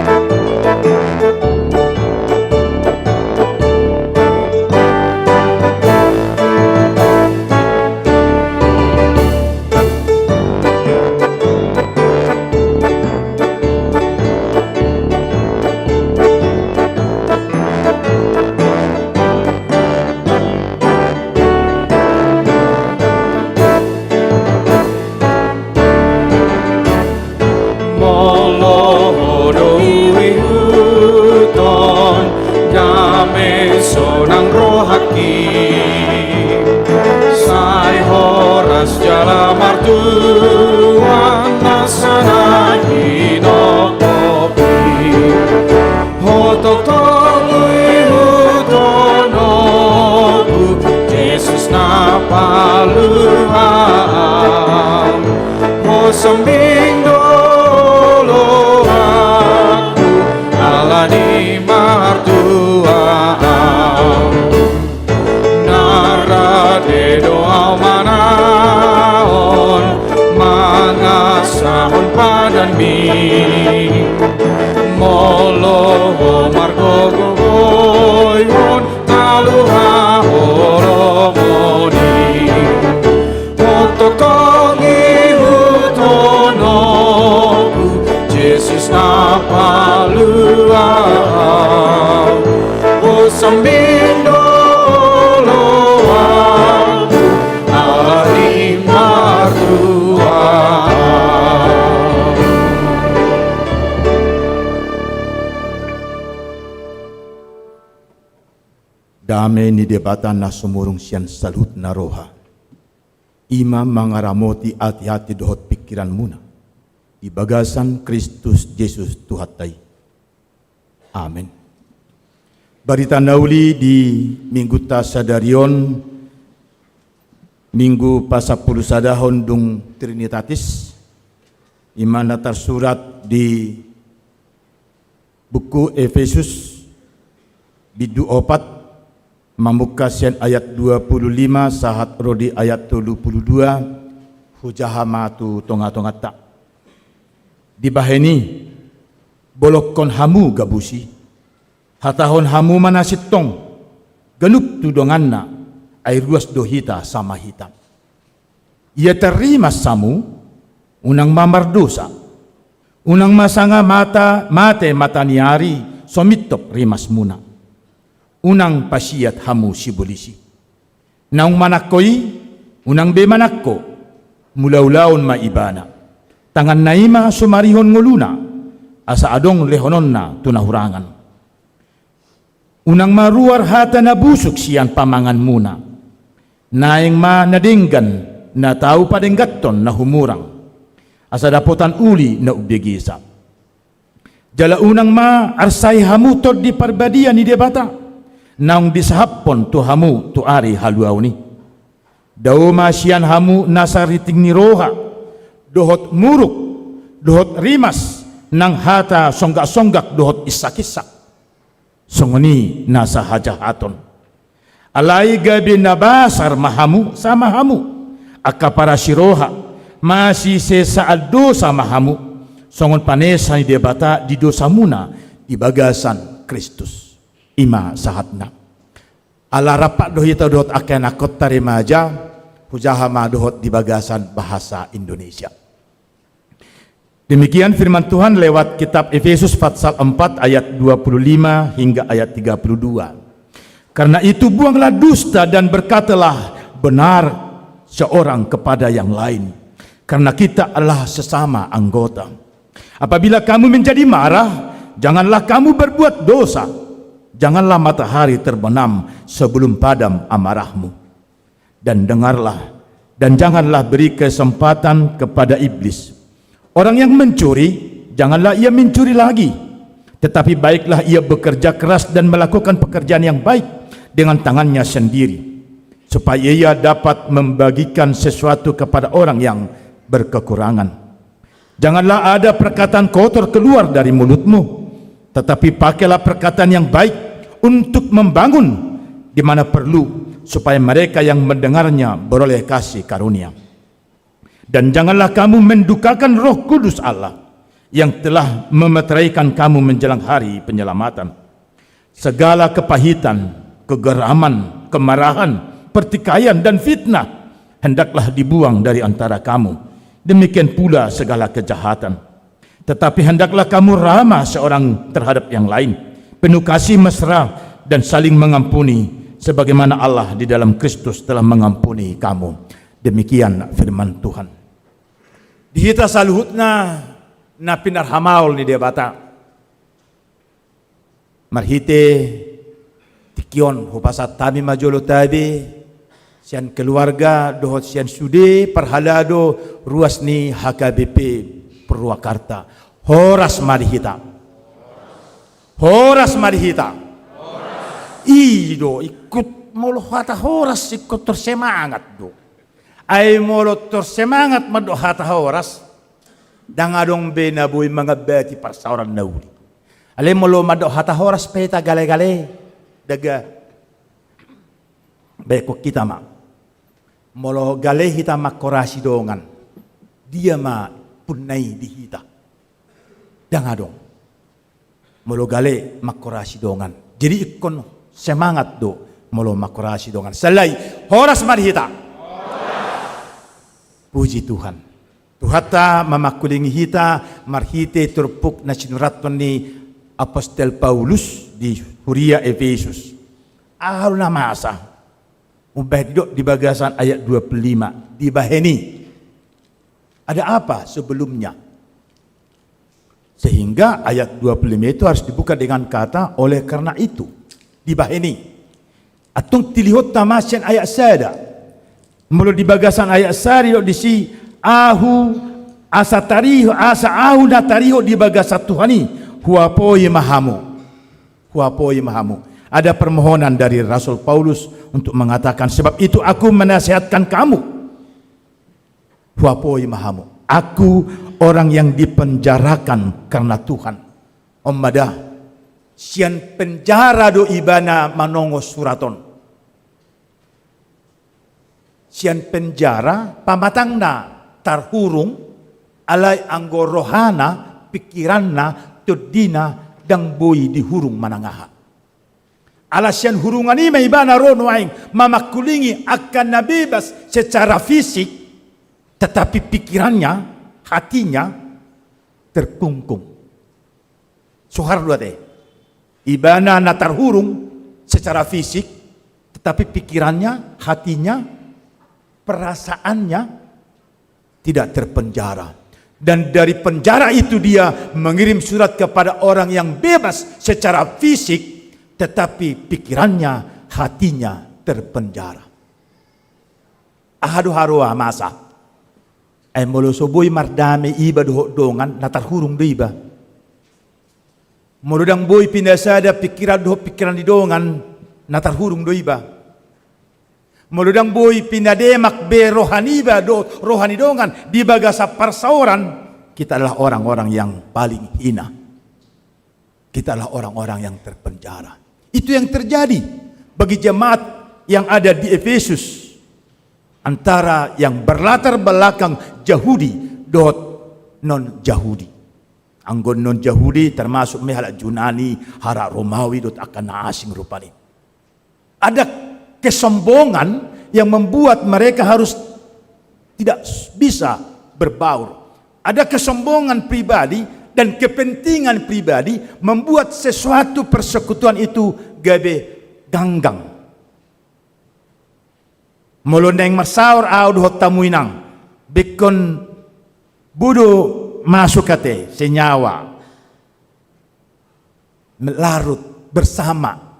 Dame ni Debata na sumurung sian saluhutna roha, i ma mangaramoti ateate dohot pingkiranmuna di bagasan Kristus Jesus Tuhanta i. Amen. Barita na uli di Minggunta sadari on, Minggu pasampulu sadahon dung Trinitatis, i ma na tarsurat di buku Efesus, bindu opat, mamungka sian ayat dua pulu lima sahat ro di ayat tolu pulu dua, hujaha ma tu tongatonganta. Dibahen i, bolongkon hamu gabus i, hatahon hamu ma na sintong ganup tu donganna, ai ruas do hita sama hita. Ia tarrimas hamu, unang ma mardosa. Unang ma sanga mata, mate mata ni ari, so mintop rimasmuna. Unang pasiat hamu sibolis i. Naung manangko i, unang be manangko, mulaulaon ma ibana. Tanganna i ma sumarihon ngoluna, asa adong lehononna tu na hurangan. Unang ma ruar hata na busuk sian pamanganmuna. Naeng ma na denggan, na tau padengganhon na humurang, asa dapotan uli na umbegesa. Jala unang ma arsai hamu Tondi Parbadia ni Debata, naung disahaphon tu hamu tu ari haluaon i. Dao ma sian hamu nasa riting ni roha, dohot muruk, dohot rimas, nang hata songgaksonggak dohot insakinsak. Songon i nasa hajahaton. Alai gabe na basar ma hamu, sama hamu, angka parasi roha, masisesaan dosa ma hamu, songon panesa ni Debata di dosamuna di bagasan Kristus. I ma sahatna. Ala rap do hita dohot angka ianakhonta remaja, hujaha ma dohot di bagasan bahasa Indonesia. Demikian firman Tuhan lewat kitab Efesus pasal empat ayat dua puluh lima hingga ayat tiga puluh dua. Karena itu buanglah dusta dan berkatalah benar seorang kepada yang lain. Karena kita adalah sesama anggota. Apabila kamu menjadi marah, janganlah kamu berbuat dosa. Janganlah matahari terbenam sebelum padam amarahmu. Dan dengarlah, dan janganlah beri kesempatan kepada iblis. Orang yang mencuri, janganlah ia mencuri lagi. Tetapi baiklah ia bekerja keras dan melakukan pekerjaan yang baik dengan tangannya sendiri, supaya ia dapat membagikan sesuatu kepada orang yang berkekurangan. Janganlah ada perkataan kotor keluar dari mulutmu, tetapi pakailah perkataan yang baik untuk membangun di mana perlu, supaya mereka yang mendengarnya beroleh kasih karunia. Dan janganlah kamu mendukakan Roh Kudus Allah yang telah memeteraikan kamu menjelang hari penyelamatan. Segala kepahitan, kegeraman, kemarahan, pertikaian, dan fitnah hendaklah dibuang dari antara kamu. Demikian pula segala kejahatan. Tetapi hendaklah kamu ramah seorang terhadap yang lain, penuh kasih mesra, dan saling mengampuni, sebagaimana Allah di dalam Kristus telah mengampuni kamu. Demikian firman Tuhan. Di hita saluhutna na pinarhamaol ni Debata. Marhite tingki on hupasahat hami ma jolo tabe sian keluarga dohot sian sude parhalado ruas ni H K B P Purwakarta. Horas ma di hita. Horas ma di hita. I do, ingkon molo hata horas ingkon tor semangat do. Ai molo tor semangat mandok hata horas, ndang adong be na boi mangambati parsaoran na uli. Alai molo mandok hata horas pe hita galegale, daga. Baen hita ma. Molo gale hita manghorasi dongan, dia ma punna i di hita? Ndang adong. Molo gale manghorasi dongan. Jadi ingkon semangat do molo manghorasi dongan. Sahali horas ma di hita. Puji Tuhan. Tuhanta mamangkulingi hita marhite turpuk na sinurathon ni Apostel Paulus di huria Efesus. Aha do na masa? Umbahen didok di bagasan ayat dua puluh lima, dibahen i. Ada apa sebelumnya? Sehingga ayat dua puluh lima itu harus dibuka dengan kata oleh karena itu. Dibahen i. Antong tilihonta ma sian ayat sada. Molo di bagasan ayat sada didok disi, ahu asa tariho, asa ahu na tariho di bagasan Tuhan i, huapoi ma hamu. Huapoi ma hamu. Ada permohonan dari Rasul Paulus untuk mengatakan, sebab itu aku menasihatkan kamu. Huapoi ma hamu. Aku orang yang dipenjarakan karena Tuhan. On ma da, sian penjara do ibana manongos surat on. Sian penjara, pamatangna tarhurung, alai anggo rohana, pikiranna, tondina, ndang boi dihurung manang aha. Ala sian hurungan i ma ibana ro nuaeng mamangkulingi angka na bebas secara fisik, tetapi pikirannya, hatinya terkungkung. Sohar do ate. Ibana na tarhurung secara fisik, tetapi pikirannya, hatinya, perasaannya tidak terpenjara. Dan dari penjara itu dia mengirim surat kepada orang yang bebas secara fisik, tetapi pikirannya, hatinya terpenjara. Aha do haroa masa? Ai molo so boi mardame iba dohot dongan, na tarhurung do iba. Molo ndang boi pinasada pikiran dohot pikiran ni dongan, na tarhurung do iba. Molo ndang boi pinademak be roha niba dohot roha ni dongan di bagasan parsaoran, kita adalah orang-orang yang paling hina. Kita adalah orang-orang yang terpenjara. Itu yang terjadi bagi jemaat yang ada di Efesus, antara yang berlatar belakang Jahudi dohot non-Jahudi. Anggo non-Jahudi termasuk ma halak Junani, halak Romawi dohot angka na asing rupani. Ada kesombongan yang membuat mereka harus tidak bisa berbaur. Ada kesombongan pribadi dan kepentingan pribadi membuat sesuatu persekutuan itu gabe ganggang. Molo naeng marsaor ahu dohot hamu inang, bengkon bodo masuk ate senyawa, larut bersama,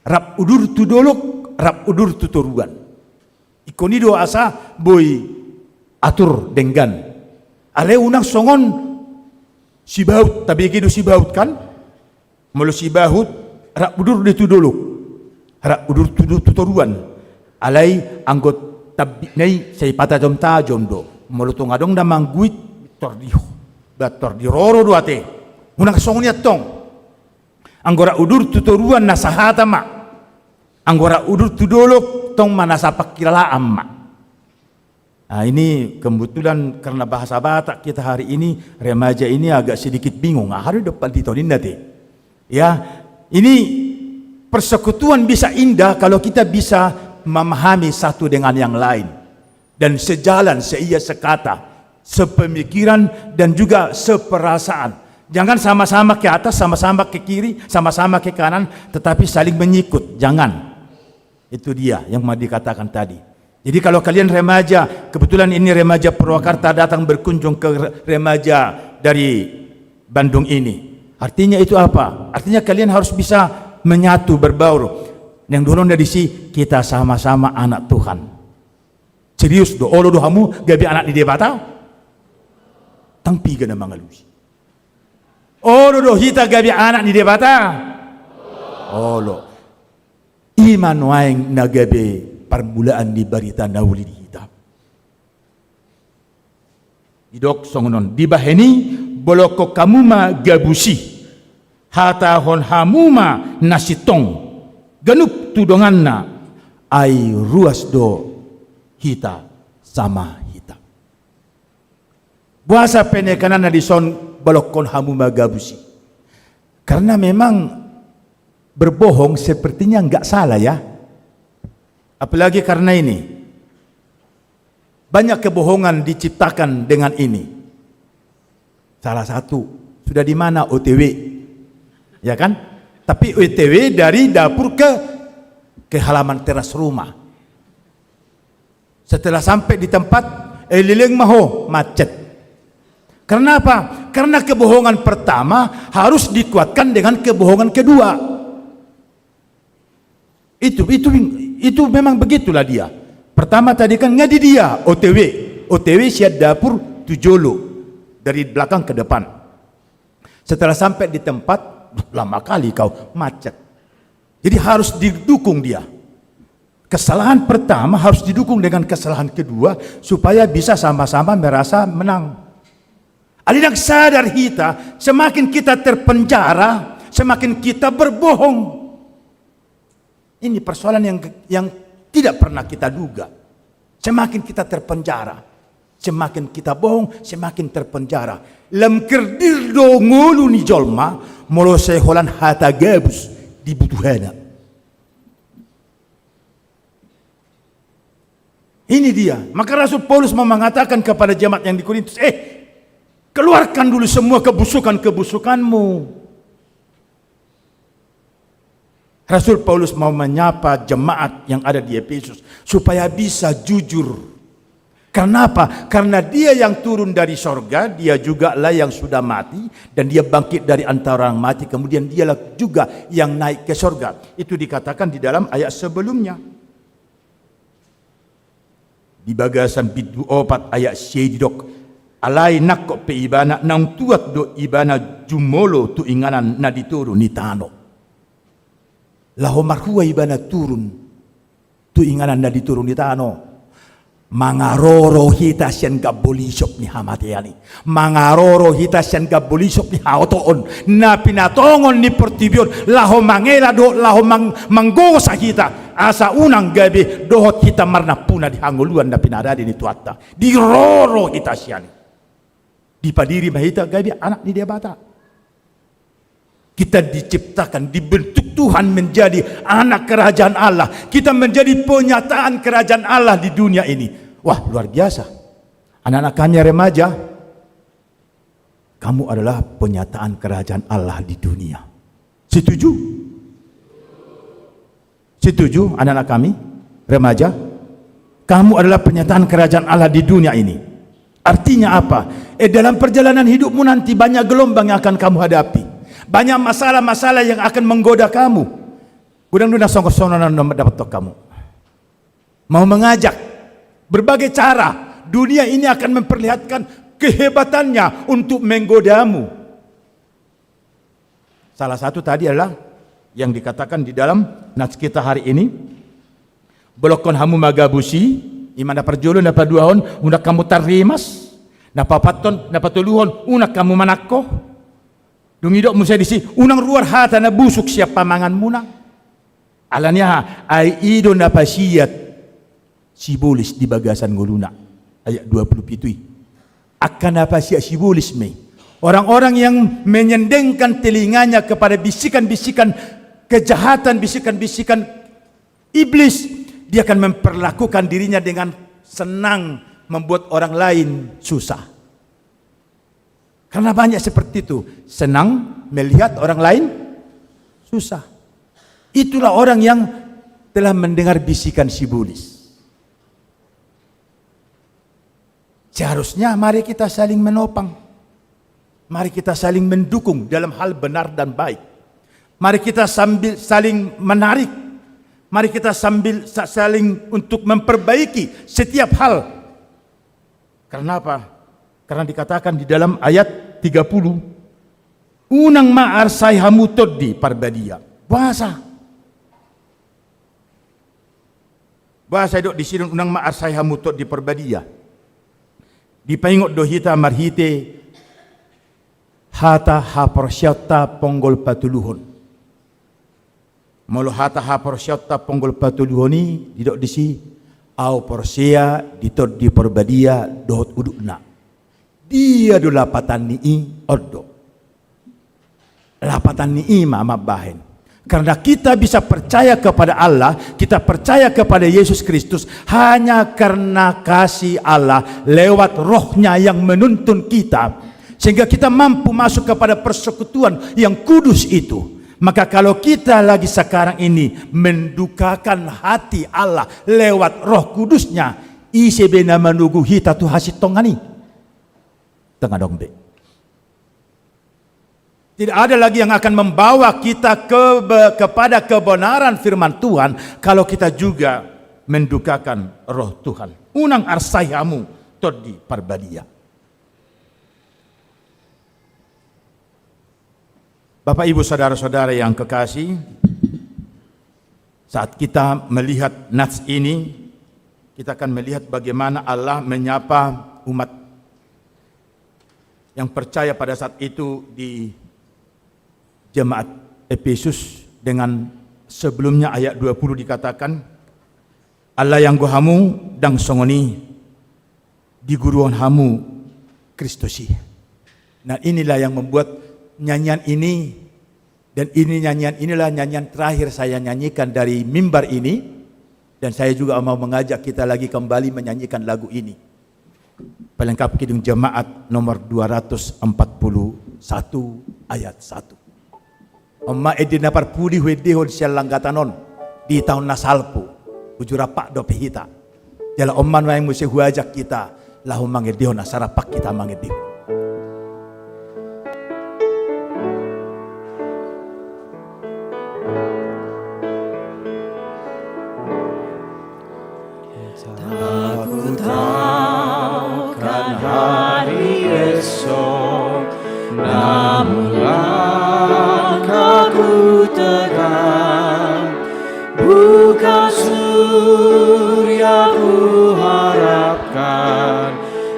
rap udur tu dolok, rap udur tu toruan. Ingkon i do asa boi atur denggan. Alai unang songon sibaut, tabege do sibaut kan? Molo sibaut, rap udur do tu dolok, rap udur tu, tu toruan. Alai anggo tambikna i sai patajom-tajom do. Molo tung adong na mangguit, tor di, ba tor di roro do ate. Unang songon i antong. Anggo rap udur tu toruan na sahata ma. Anggo rap udur tu dolok tong ma na sapangkilalaan ma. Nah, ini kebetulan karena bahasa Batak kita hari ini, remaja ini agak sedikit bingung. Ah, harus dapat ditonin nanti. Ya, ini persekutuan bisa indah kalau kita bisa memahami satu dengan yang lain dan sejalan, seia sekata, sepemikiran, dan juga seperasaan. Jangan sama-sama ke atas, sama-sama ke kiri, sama-sama ke kanan, tetapi saling menyikut. Jangan. Itu dia yang mau dikatakan tadi. Jadi kalau kalian remaja, kebetulan ini remaja Purwakarta datang berkunjung ke re-, remaja dari Bandung ini. Artinya itu apa? Artinya kalian harus bisa menyatu, berbaur. Yang dulu dari si kita sama-sama anak Tuhan. Serius do, olo do hamu gabe anak ni Debata? Ndang piga na mangalusi. Olo do hita gabe anak ni Debata? Olo. I ma nuaeng na gabe parmulaan ni barita na uli di hita. Didok songon on, dibahen i, bolongkon hamu ma gabus i, hatahon hamu ma na sintong ganup tu donganna, ai ruas do hita sama hita. Boasa penekananna dison, bolongkon hamu ma gabus i? Karena memang berbohong sepertinya nggak salah, ya. Apalagi karena ini, banyak kebohongan diciptakan dengan ini. Salah satu, sudah di mana O T W? Ya kan? Tapi O T W dari dapur ke, ke halaman teras rumah. Setelah sampai di tempat, eh, leleng ma ho, macet. Karena apa? Karena kebohongan pertama harus dikuatkan dengan kebohongan kedua. Itu, itu, itu memang begitulah dia. Pertama tadi kan nga di dia, O T W. O T W sian dapur tu jolo, dari belakang ke depan. Setelah sampai di tempat, lama kali kau, macet. Jadi harus didukung dia. Kesalahan pertama harus didukung dengan kesalahan kedua supaya bisa sama-sama merasa menang. Alai ndang sadar hita, semakin kita terpenjara, semakin kita berbohong. Ini persoalan yang, yang tidak pernah kita duga. Semakin kita terpenjara, semakin kita bohong, semakin terpenjara. Lam kerdir do ngolu ni jolma, molo sai holan hata gabus di butuhana. Ini dia. Maka Rasul Paulus mau mengatakan kepada jemaat yang di Korintus, "Eh, keluarkan dulu semua kebusukan-kebusukanmu." Rasul Paulus mau menyapa jemaat yang ada di Efesus supaya bisa jujur. Karena apa? Karena dia yang turun dari sorga, dia juga lah yang sudah mati, dan dia bangkit dari antara orang mati, kemudian dialah juga yang naik ke sorga. Itu dikatakan di dalam ayat sebelumnya. Di bagasan bindu opat ayat sia i didok, "Alai nangkok pe ibana naung tuat do ibana jumolo tu inganan na di toru ni tano." Laho marhua ibana turun tu inganan na di toru ni tano. Mangaroro hita sian gambo lisop ni hamatean i. Mangaroro hita sian gambo lisop ni haotoon na pinatongon ni portibi on, laho mangela dohot laho mang-, manggosa hita, asa unang gabe dohot hita marnampuna di hangoluan na pinarade ni Tuhanta. Diroro hita sian i. Dipadiri ma hita gabe anak ni Debata. Kita diciptakan, dibentuk Tuhan menjadi anak kerajaan Allah. Kita menjadi penyataan kerajaan Allah di dunia ini. Wah, luar biasa. Anak-anak kami yang remaja, kamu adalah penyataan kerajaan Allah di dunia. Setuju? Setuju, anak-anak kami, remaja? Kamu adalah penyataan kerajaan Allah di dunia ini. Artinya apa? Eh, dalam perjalanan hidupmu nanti banyak gelombang yang akan kamu hadapi. Banyak masalah-masalah yang akan menggoda kamu. Godang do na songon-songon na dapothon hamu. Mau mengajak, berbagai cara dunia ini akan memperlihatkan kehebatannya untuk menggodamu. Salah satu tadi adalah yang dikatakan di dalam nats kita hari ini, "Bolongkon hamu ma gabus i," i ma na parjolo, na paduahon, "unang hamu tarrimas," na paopathon, na patoluhon, "unang hamu manangko." Dung didok muse disi, "Unang ruar hata na busuk sian pamanganmuna." Alani aha? Ai i do na pasiat sibolis di bagasan ngoluna. Ayat dua puluh pitu i. Angka na pasiat sibolis ma i. Orang-orang yang menyendengkan telinganya kepada bisikan-bisikan kejahatan, bisikan-bisikan iblis, dia akan memperlakukan dirinya dengan senang membuat orang lain susah. Karena banyak seperti itu, senang melihat orang lain susah. Itulah orang yang telah mendengar bisikan sibolis. Seharusnya mari kita saling menopang. Mari kita saling mendukung dalam hal benar dan baik. Mari kita sambil saling menarik. Mari kita sambil sa-, saling untuk memperbaiki setiap hal. Karena apa? Karena dikatakan di dalam ayat tiga puluh, "Unang ma arsai hamu Tondi Parbadia." Boasa? Boasa didok disi, "Unang ma arsai hamu Tondi Parbadia"? Dipaingot do hita marhite hata haporseaonta ponggol patoluhon. Molo hata haporseaonta ponggol patoluhon i, didok disi, "Ahu porsea di Tondi Parbadia dohot udutna." Dia do lapatan ni i? On do. Lapatan ni i ma mambahen. Karena kita bisa percaya kepada Allah, kita percaya kepada Yesus Kristus hanya karena kasih Allah lewat Roh-Nya yang menuntun kita, sehingga kita mampu masuk kepada persekutuan yang kudus itu. Maka kalau kita lagi sekarang ini mendukakan hati Allah lewat Roh Kudus-Nya, ise be na manogu hita tu hasintongan i? Ndang adong be. Tidak ada lagi yang akan membawa kita ke, kepada kebenaran firman Tuhan kalau kita juga mendukakan Roh Tuhan. Unang arsai hamu Tondi Parbadia. Bapak, Ibu, saudara-saudara yang kekasih, saat kita melihat nats ini, kita akan melihat bagaimana Allah menyapa umat yang percaya pada saat itu di jemaat Efesus dengan sebelumnya ayat dua puluh dikatakan, "Alai anggo hamu ndang songon i, diguruhon hamu Kristus i." Nah, inilah yang membuat nyanyian ini, dan ini nyanyian inilah nyanyian terakhir saya nyanyikan dari mimbar ini, dan saya juga mau mengajak kita lagi kembali menyanyikan lagu ini. Pelengkap Kidung Jemaat nomor dua ratus empat puluh satu ayat satu. On ma ende na parpudi huendehon sian langgatan on di taon na salpu, uju rap dope hita. Jala on ma nuaeng muse huajak hita laho mangendehon, asa rap hita mangendehon. Takut akan hari esok, namun langkahku tegar. Bukan surya kuharapkan,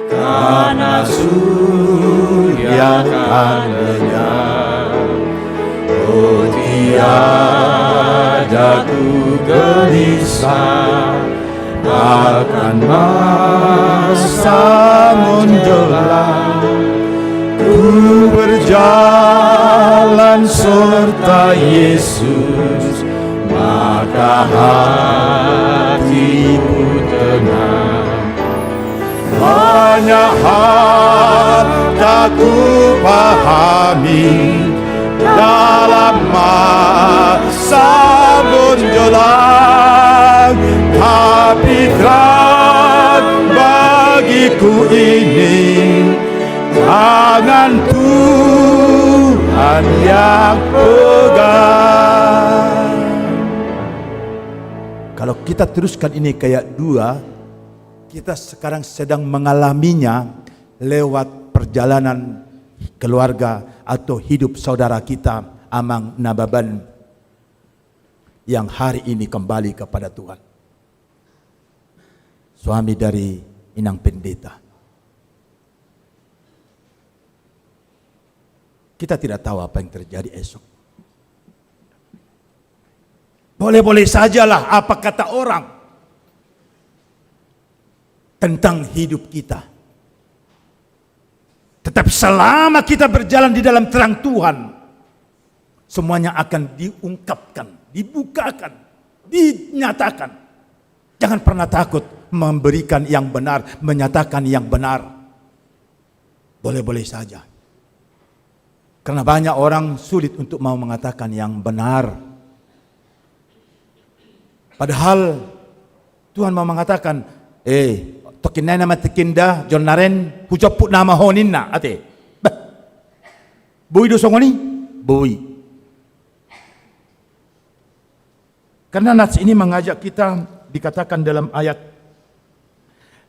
karena surya akan lenyap. Oh, tiada ku gelisah akan masa menjelang. Ku berjalan serta Yesus, maka hatiku tenang. Banyak hal tak ku pahami dalam masa menjelang, tapi terang bagiku ini, tangan Tuhan yang pegang. Kalau kita teruskan ini ke ayat dua, kita sekarang sedang mengalaminya lewat perjalanan keluarga atau hidup saudara kita, Amang Nababan, yang hari ini kembali kepada Tuhan. Suami dari Inang Pendeta. Kita tidak tahu apa yang terjadi esok. Boleh-boleh sajalah apa kata orang tentang hidup kita. Tetapi selama kita berjalan di dalam terang Tuhan, semuanya akan diungkapkan, dibukakan, dinyatakan. Jangan pernah takut memberikan yang benar, menyatakan yang benar. Boleh-boleh saja. Karena banyak orang sulit untuk mau mengatakan yang benar. Padahal Tuhan mau mengatakan, "Eh, tokinna nama tikinda, jolnaren, hujomput nama ho," ninna, ate. Bah. Boi do songon i? Boi. Karena nats ini mengajak kita, dikatakan dalam ayat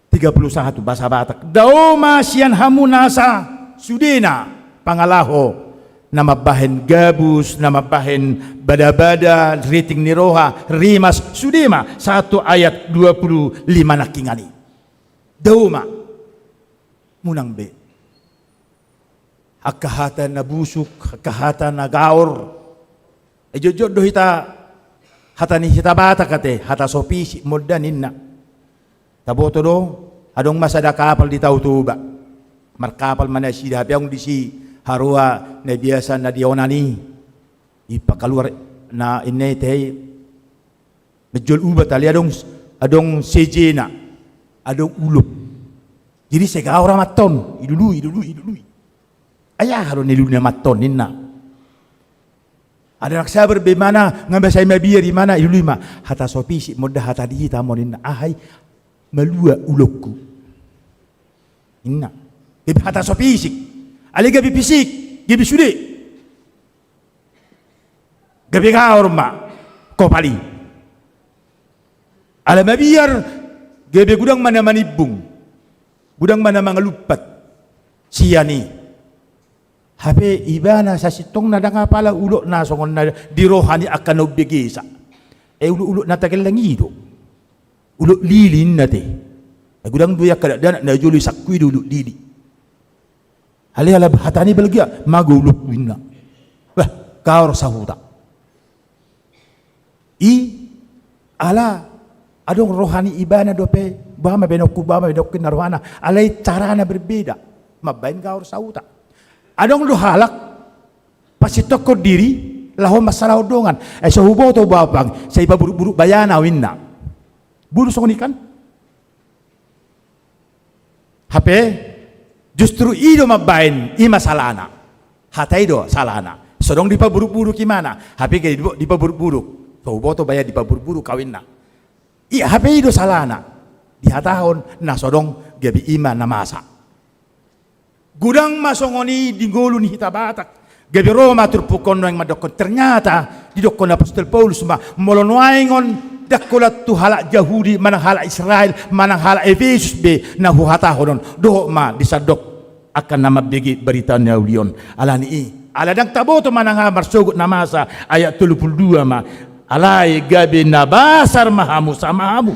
tiga puluh satu, bahasa Batak, "Dao ma sian hamu nasa sudena pangalaho na mambahen gabus, na mambahen badabada, riting ni roha, rimas, sude ma." Satu ayat dua puluh lima nangkiningan i. Dao ma. Unang be angka hata na busuk, angka hata na gaor. Ai jotjot do hita, hata ni hita Batak ate, hata so pisik monda ninna. Taboto do, adong ma sada kapal di Tao Toba. Markapal ma nasida, hape adong disi haroa na biasa na di onan i. Ipakaluar na inna i te i. Menjual ubat, alai adong, adong sejena, adong ulok. Jadi sega ora manton, ilului, ilului, ilului. Ai aha do na ilului na manton ninna. Ai ndang sabar be imana, nga masa i mabiar imana, ilului ma. Hata so pisik monda hata di hita ma ninna. Aha i? Malua ulokku. Inna. Gabe hata so pisik. Alai gabe pisik, gabe sude. Gabe gaor ma kopal i. Ala mabiar, gabe godang ma na manimbung, godang ma na mangalumpat sian i. Hape ibana sasintongna ndang apala ulokna songon na di roha ni angka na umbegesa. E, ulok-ulok na tagellang i do. Ulok lili ninna te. E, godang do i angka dakdanak na jolo i sangkui do ulok lili. Alai ala hatana i balgia, mago ulokku ninna. Bah, gaor sahuta. I, ala adong roha ni ibana dope, boha ma baenonku, boha ma baenonku ninna rohana, alai carana berbeda mambaen gaor sahuta. Adong do halak pasintongkon diri laho mansalahon dongan. E, so huboto bapang, sai paburuk-buruk bayana au ninna. Boi do songon i kan? Hape justru i do mambaen, i ma salana. Hata i do salana. So dong dipaburuk-buruk imana. Hape gabe di-, dipaburuk-buruk. So huboto baya dipaburuk-buruk au ninna. I, hape i do salana. Dihatahon na so dong gabe i ma na masa. Godang ma songon i di ngolu ni hita Batak. Gabe ro ma turpuk on nuaeng mandokkon, ternyata didokkon apostel Paulus ma, molo nuaeng on ndang holan tu halak Jahudi manang halak Israel manang halak Efesus be na huhatahon on, dohot ma di sandok angka na mambege barita na uli on. Ala ni i, ala ndang taboto manang aha marsogot na masa, ayat tolu pulu dua ma, alai gabe na basar ma hamu sama hamu.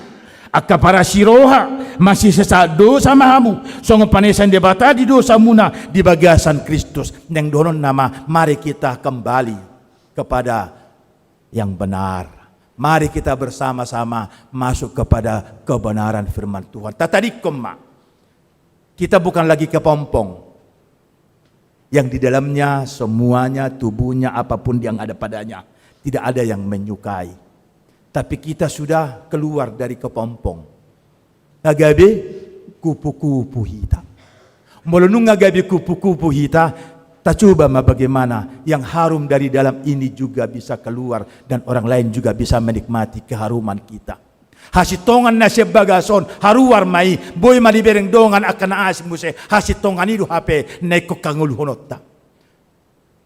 Angka parasiroha, masisesaat dosa ma hamu, songon panesan Debata di dosamuna di bagasan Kristus. Naeng dohononna ma, mari kita kembali kepada yang benar. Mari kita bersama-sama masuk kepada kebenaran firman Tuhan. Tatadingkon ma. Kita bukan lagi kepompong yang di dalamnya semuanya, tubuhnya, apapun yang ada padanya, tidak ada yang menyukai. Tapi kita sudah keluar dari kepompong. Nga gabe kupu-kupu hita. Molo nunga gabe kupu-kupu hita, tacoba ma bagaimana yang harum dari dalam ini juga bisa keluar dan orang lain juga bisa menikmati keharuman kita. Hasintongan na sian bagas on, haruar ma i, boi ma dibereng dongan angka na asing muse, hasintongan i do hape na ingkon hangoluhononta.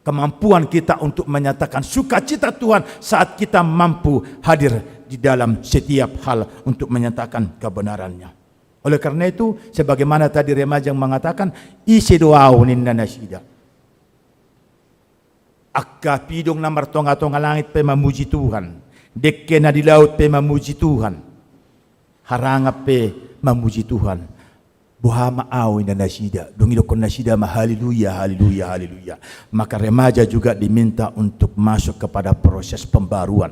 Kemampuan kita untuk menyatakan sukacita Tuhan saat kita mampu hadir di dalam setiap hal untuk menyatakan kebenarannya. Oleh karena itu, sebagaimana tadi remaja yang mengatakan, ise do au ninna nasida. Angka pidong na martonga-tonga langit pe mamuji Tuhan, dengke na di laut pe mamuji Tuhan, harangap pe mamuji Tuhan. Boha ma au ninna nasida, dung i didokkon nasida ma haleluya, haleluya, haleluya. Maka remaja juga diminta untuk masuk kepada proses pembaruan.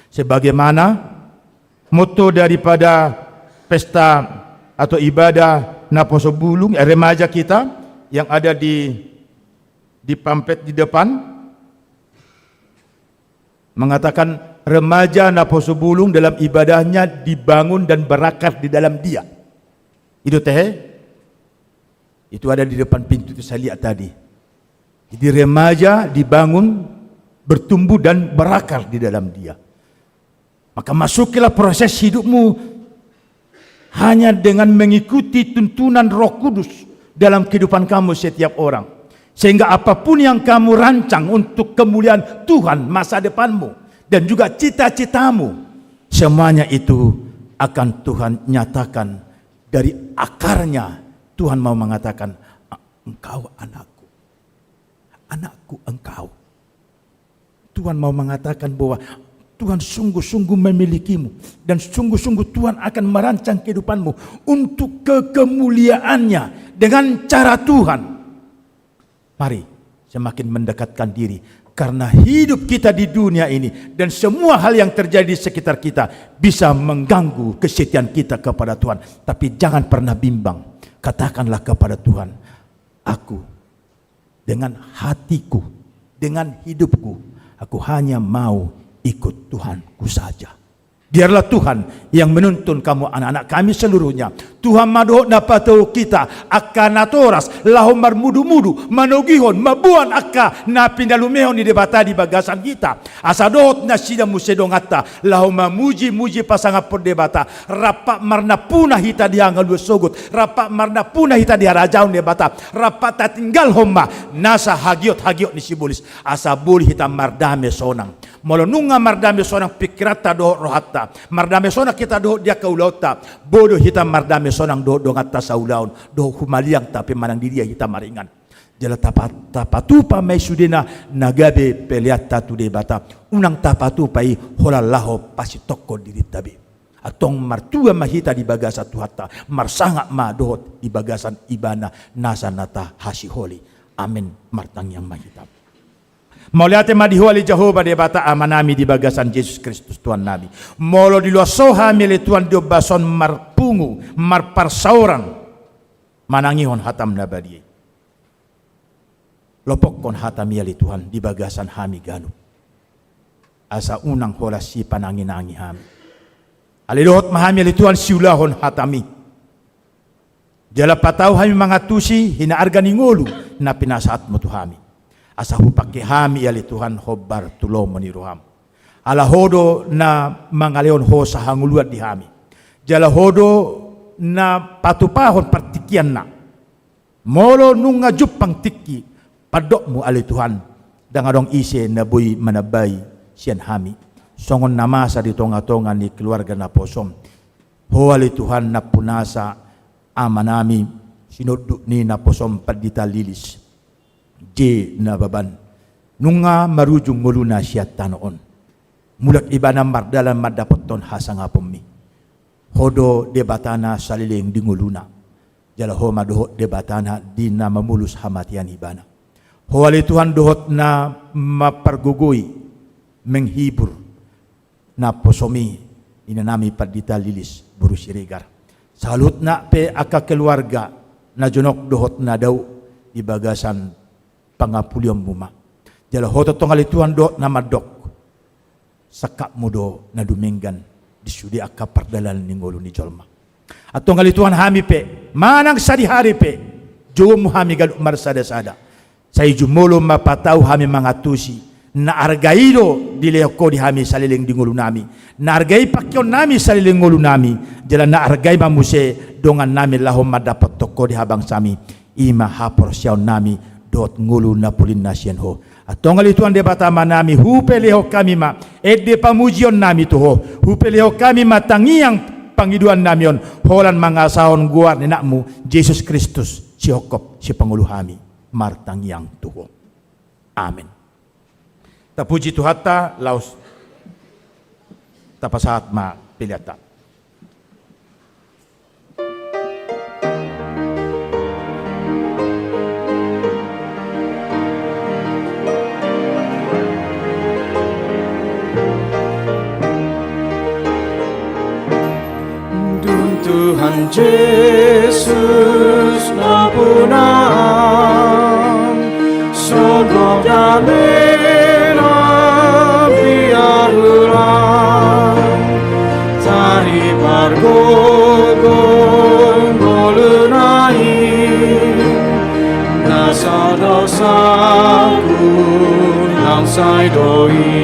Sebagaimana motto daripada pesta atau ibadah Naposo Bulung, eh, remaja kita yang ada di di pamplet di depan, mengatakan remaja Naposo Bulung dalam ibadahnya dibangun dan berakar di dalam Dia. I do tehe? Itu ada di depan pintu itu saya lihat tadi. Jadi remaja dibangun, bertumbuh dan berakar di dalam Dia. Maka masukilah proses hidupmu hanya dengan mengikuti tuntunan Roh Kudus dalam kehidupan kamu setiap orang. Sehingga apapun yang kamu rancang untuk kemuliaan Tuhan, masa depanmu, dan juga cita-citamu, semuanya itu akan Tuhan nyatakan dari akarnya. Tuhan mau mengatakan, "Engkau anakku, anakku engkau." Tuhan mau mengatakan bahwa Tuhan sungguh-sungguh memilikimu dan sungguh-sungguh Tuhan akan merancang kehidupanmu untuk kekemuliaannya dengan cara Tuhan. Mari semakin mendekatkan diri, karena hidup kita di dunia ini dan semua hal yang terjadi di sekitar kita bisa mengganggu kesetiaan kita kepada Tuhan. Tapi jangan pernah bimbang. Katakanlah kepada Tuhan, "Aku dengan hatiku, dengan hidupku, aku hanya mau ikut Tuhanku saja." Biarlah Tuhan yang menuntun kamu, anak-anak kami seluruhnya. Tuhan ma dohot na patau hita angka natoras laho marmudu-mudu, manogihon, mamboan angka na pinalumehon ni Debata di bagasan hita. Asa dohot nasida muse donganta laho mamuji-muji pasangaphon Debata, rap marnampuna hita di hangoluan sogot, rap marnampuna hita di harajaon ni Debata, rap tatinggalhon ma nasa hagiot-hagiot ni sibolis, asa boi hita mardame sonang. Molo nunga mardame sonang pingkiranta dohot rohanta, mardame sonang hita dohot di angka ulaonta, boi do hita mardame sonang dohot donganta saulaon, dohot humaliangta pe manang di dia hita maringan. Jala tapa-, tapatupa ma i sudena na gabe peleanta tu Debata, unang tapatupa i holan laho pasitongkon dirinta be. Antong martua ma hita di bagasan Tuhanta, marsangap ma dohot di bagasan Ibana nasa na tahasiholi. Amen. Martangiang ma hita. Mauliate ma di Ho ale Jahowa Debata Amanami di bagasan Jesus Kristus Tuhannami. Molo diloas Ho hami ale Tuhan di ombas on marpungu, marparsaoran, manangihon hataM na badia i. Lopokkon hataMi ale Tuhan di bagasan hami ganup. Asa unang holan sipananginangi hami. Alai dohot ma hami ale Tuhan siulahon hataMi. Jala patau hami mangantusi hinaarga ni ngolu na pinasahatMu tu hami. Asa hupangke hami ale Tuhan hombar tu lomo ni rohaM. Ala Ho do na mangalehon hosa hangoluan di hami. Jala Ho do na patupahon partingkianna. Molo nunga jumpang tingki pandokMu ale Tuhan, ndang adong ise na boi manambai sian hami. Songon na masa di tongatonga ni keluarga naposoM. Ho ale Tuhan nampunasa amanami, sinonduk ni naposoM Pandita Lilis J Nababan, nunga marujung ngoluna sian tano on. Mulak ibana mardalan mandapothon hasangaponMi. Ho do Debata na saleleng di ngoluna. Jala Ho ma dohot Debata na di na mamolus hamatean ibana. Ho ale Tuhan dohot na mampargogoi, menghibur naposoMi, inanami Pandita Lilis boru Siregar. Saluhutna pe angka keluarga na jonok dohot na dao di bagasan pangapulianMu ma. Jala Ho tongtong ale Tuhan dohot na mandok. SangkapMu do na dumenggan di sude angka pardalanan ni ngolu ni jolma. Antong ale Tuhan hami pe, manang sadihari pe, jouMu hami ganup marsadasada. Sai jumolo ma patau hami mangantusi, na arga i do dilehon Ho di hami saleleng di ngolunami. Na arga i pangkeonnami saleleng ngolunami, jala na arga i ma muse dongannami laho mandapothon Ho di habangsami. I ma haporseaonnami dohot ngolu na polinna sian Ho. Antong ale Tuhan Debata Amanami, hupelehon hami ma ende pamujionnami tu Ho. Hupelehon hami ma tangiang pangidoannami on, holan mangasahon goar ni AnakMu Jesus Kristus, sihophop sipangolu hami martangiang tu Ho. Amen. Tapuji Tuhanta, laos tapasahat ma peleanta. Dung Tuhan Jesus na punaan, songgop damena biar ulang, tari pargogoi ngoluna i, nasa dosaku nang sai do i.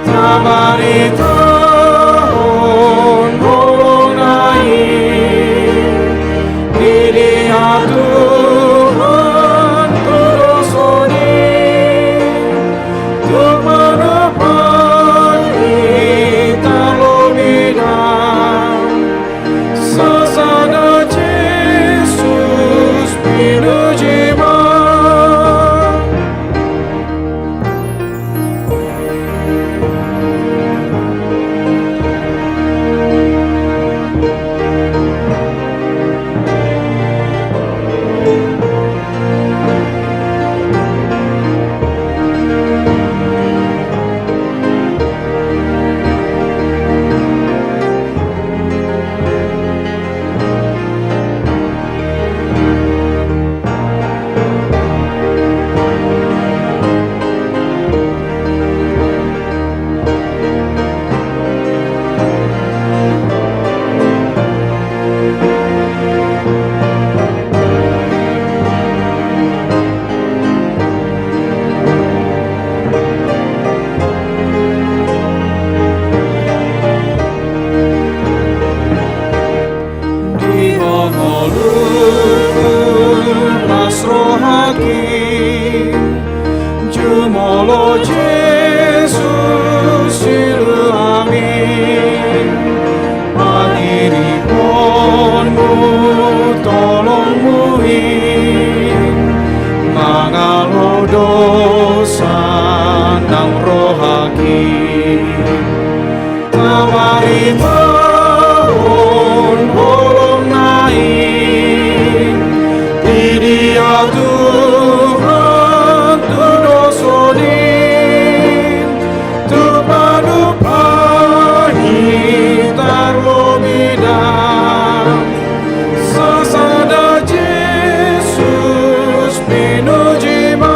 Tabaritahon ngoluna i, Tabaritahon holongna i, di dia Tuhan tu dosa ni, tu panumpahi tarlobi dang, sasada Jesus pinuji ma.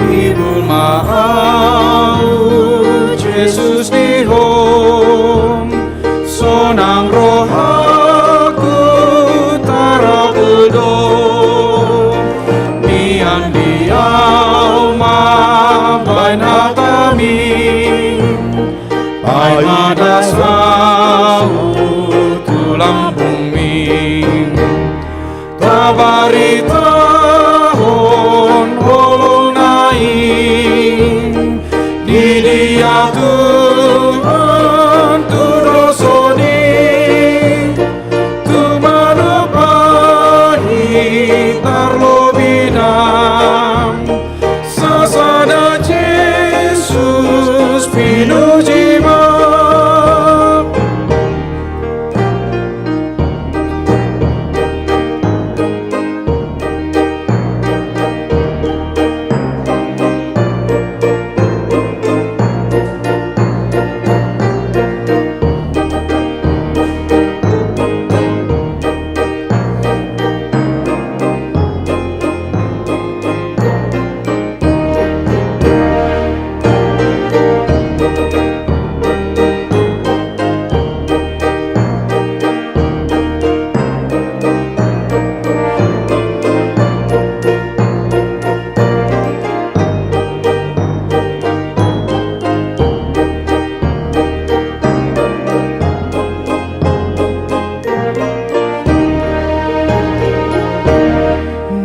Hibul ma ahu Jesus di Ho, sonang rohangku tarapul do. Mian di ahu mambahen hataMi, paima das ahu tu lambungMi. Tabaritahon holongna i, di dia Tuhan tu dosa ni, tu panumpahi tarlobi dang, sasada Jesus pinuji ma.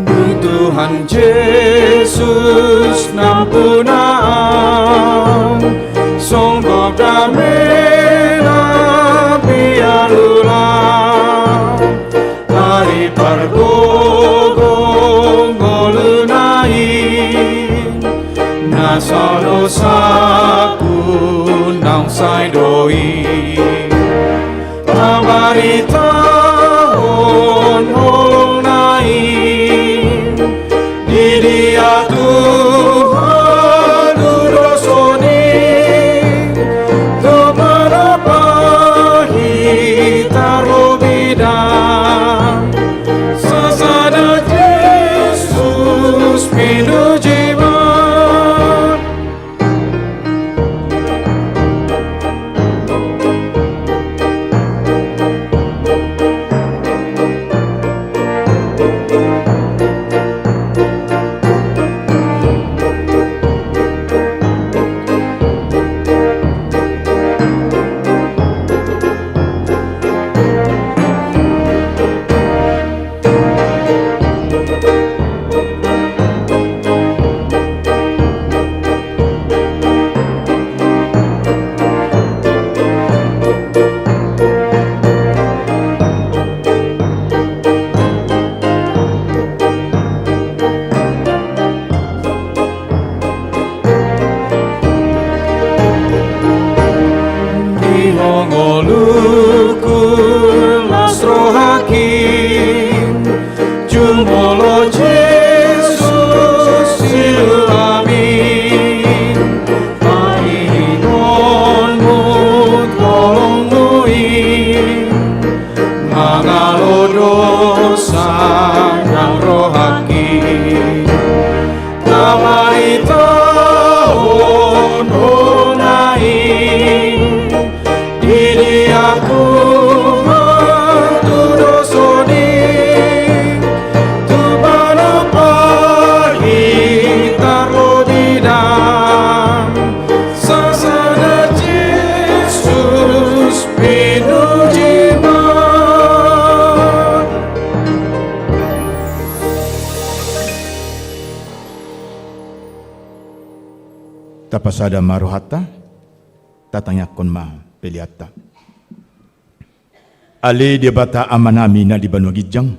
Dung Tuhan Jesus nampuna, songgop damena pialuna, taripargogo ngoluna i, nasa dosaku naung sai do i. Tabaritahon holongna i, di dia Tuhan tu dosa ni, tu panumpahi tarlobi dang, sa Tapasada ma rohanta, tatangiangkon ma peleanta. Ale Debata Amanami na di banua ginjang,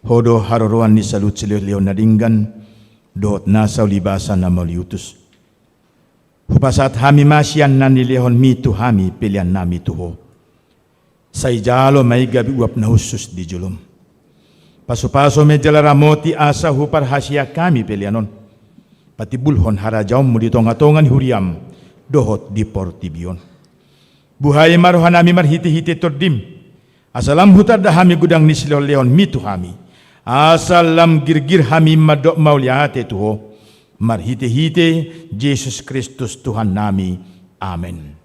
Ho do haroroan ni saluhut silehonlehon na denggan dohot nasa ulibasa na mauliutus. Hupasahat hami ma sian na nilehonMi tu hami peleannami tu Ho. Sai jalo ma i gabe uap na hushus di joloM. Pasupasu ma i jala ramoti asa huparhaseang hami pelean on patimbulhon harajaonMu di tongatonga ni huriaM dohot di portibi on. Buhai ma rohanami marhitehite TondiM, asa lam hutanda hami godang ni silehonlehonMi tu hami, asa lam girgir hami mandok mauliate tu Ho, marhitehite Jesus Kristus Tuhannami. Amen.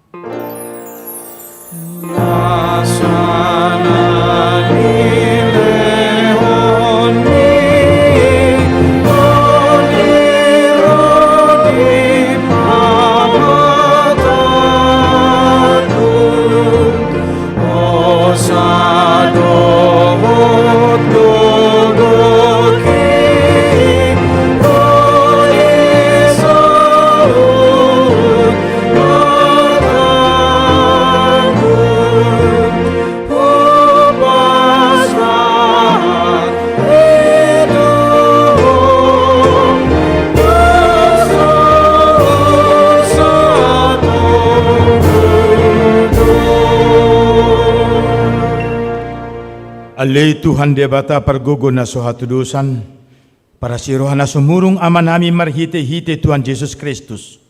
Ale Tuhan Debata pargogo na so hatudosan, parasi roha na sumurung Amanami marhitehite Tuhan Jesus Kristus,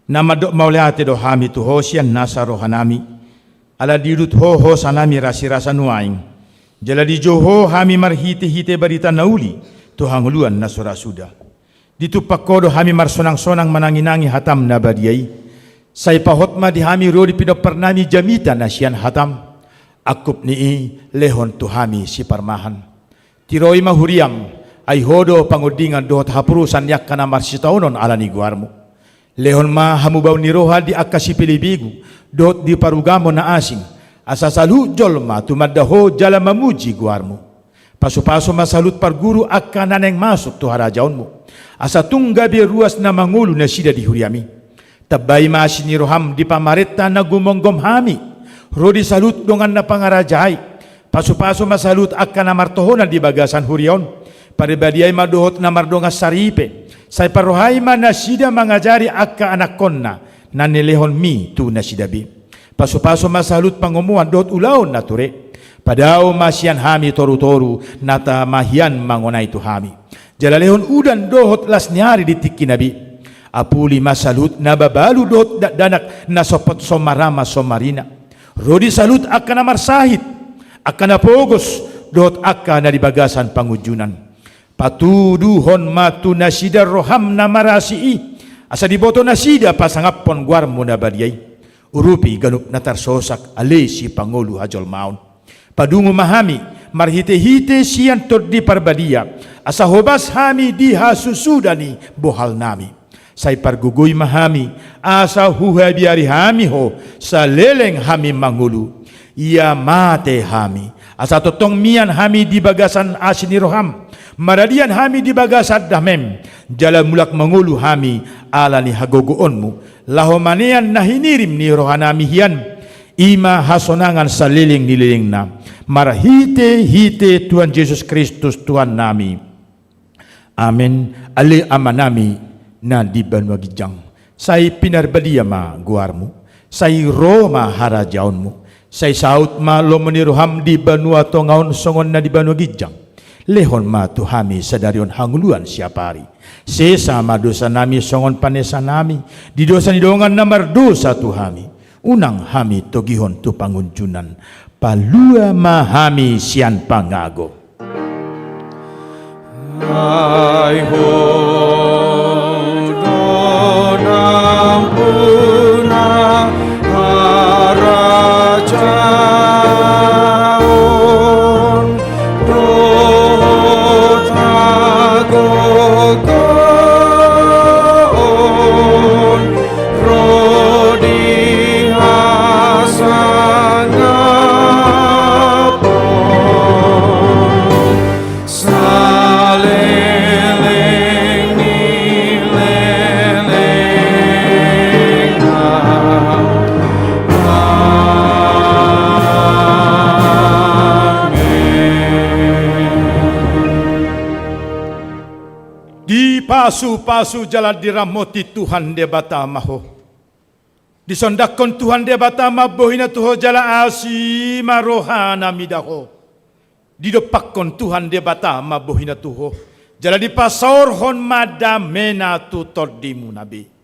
na mandok mauliate do hami tu Ho sian nasa rohanami, ala diudut Ho hosanami rasirasa nuaeng, jala dijou Ho hami marhitehite barita na uli tu hangoluan na so ra suda. Ditumpak Ho do hami marsonangsonang mananginangi hataM na badia i. Sai pahot ma di hami ro di pinomparnami jamita na sian hataM. Angkup ni i lehon tu hami siparmahan. Tiroi ma huriaM, ai Ho do pangondingan dohot haporusan ni angka na marsitaonon ala ni goarMu. Lehon ma hamubaon ni roha di angka sipelebegu dohot di parugamo na asing, asa saluhut jolma tumanda Ho jala mamuji goarMu. Pasupasu ma saluhut parguru angka na naeng masuk tu harajaonMu, asa tung gabe ruas na mangolu nasida di huriaMi. Tambai ma asi ni rohaM di pamarenta na gumomgom hami, ro di saluhut dongan na pangarajai. Pasupasu ma saluhut angka na martohonan di bagasan huria on. Paribadiai ma dohot na mardongan saripe, sai parrohai ma nasida mangajari angka anakkonna na nilehonMi tu nasida be. Pasupasu ma saluhut pangomoan dohot ulaon na ture. Padao ma sian hami torutoru na tama hian mangonai tu hami. Jala lehon udan dohot las ni ari di tingkina be. Apuli ma saluhut na mabalu dohot dakdanak na sompot somarama somarina. Ro di saluhut angka na marsahit, angka na pogos, dohot angka na di bagasan pangunjunan. Patuduhon ma tu nasida rohaM na marasi i, asa diboto nasida pasangaphon goarMu na badia i. Urupi ganup na tarsosak, ale Sipangolu hajolmaon. Padungu ma hami marhitehite sian Tondi Parbadia, asa hobas hami di hasusuda ni bohalnami. Sai pargogoi ma hami, asa huhabiari hami Ho, saleleng hami mangolu. Ia mate hami, asa tongtong mian hami di bagasan asi ni rohaM, maradian hami di bagasan dameM, jala mulak mangolu hami ala ni hagogoonMu, laho manean na hinirim ni rohanami hian, i ma hasonangan saleleng ni lelengna, marhitehite Tuhan Jesus Kristus Tuhannami. Amen. Ale Amanami na di banua ginjang, sai pinarbadia ma goarMu, sai ro ma harajaonMu, sai saut ma lomo ni rohaM di banua tonga on songon na di banua ginjang. Lehon ma tu hami sadari on hangoluan siapari. Sesa ma dosanami songon panesanami di dosa ni dongan na mardosa tu hami. Unang hami togihon tu pangunjunan, palua ma hami sian pangago. Ai Ho do nampuna harajaon dohot hagogoon ro di hasangapon saleleng Pasu-pasu jala diramoti Tuhan Debata ma ho. Disondangkon Tuhan Debata ma bohina tu ho jala asi ma rohana mida ho. Didompakkon Tuhan Debata ma bohina tu ho. Jala dipasaorhon ma damena tu tondimuna be.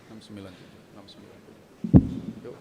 Enam sembilan tujuh, enam sembilan tujuh. Yuk.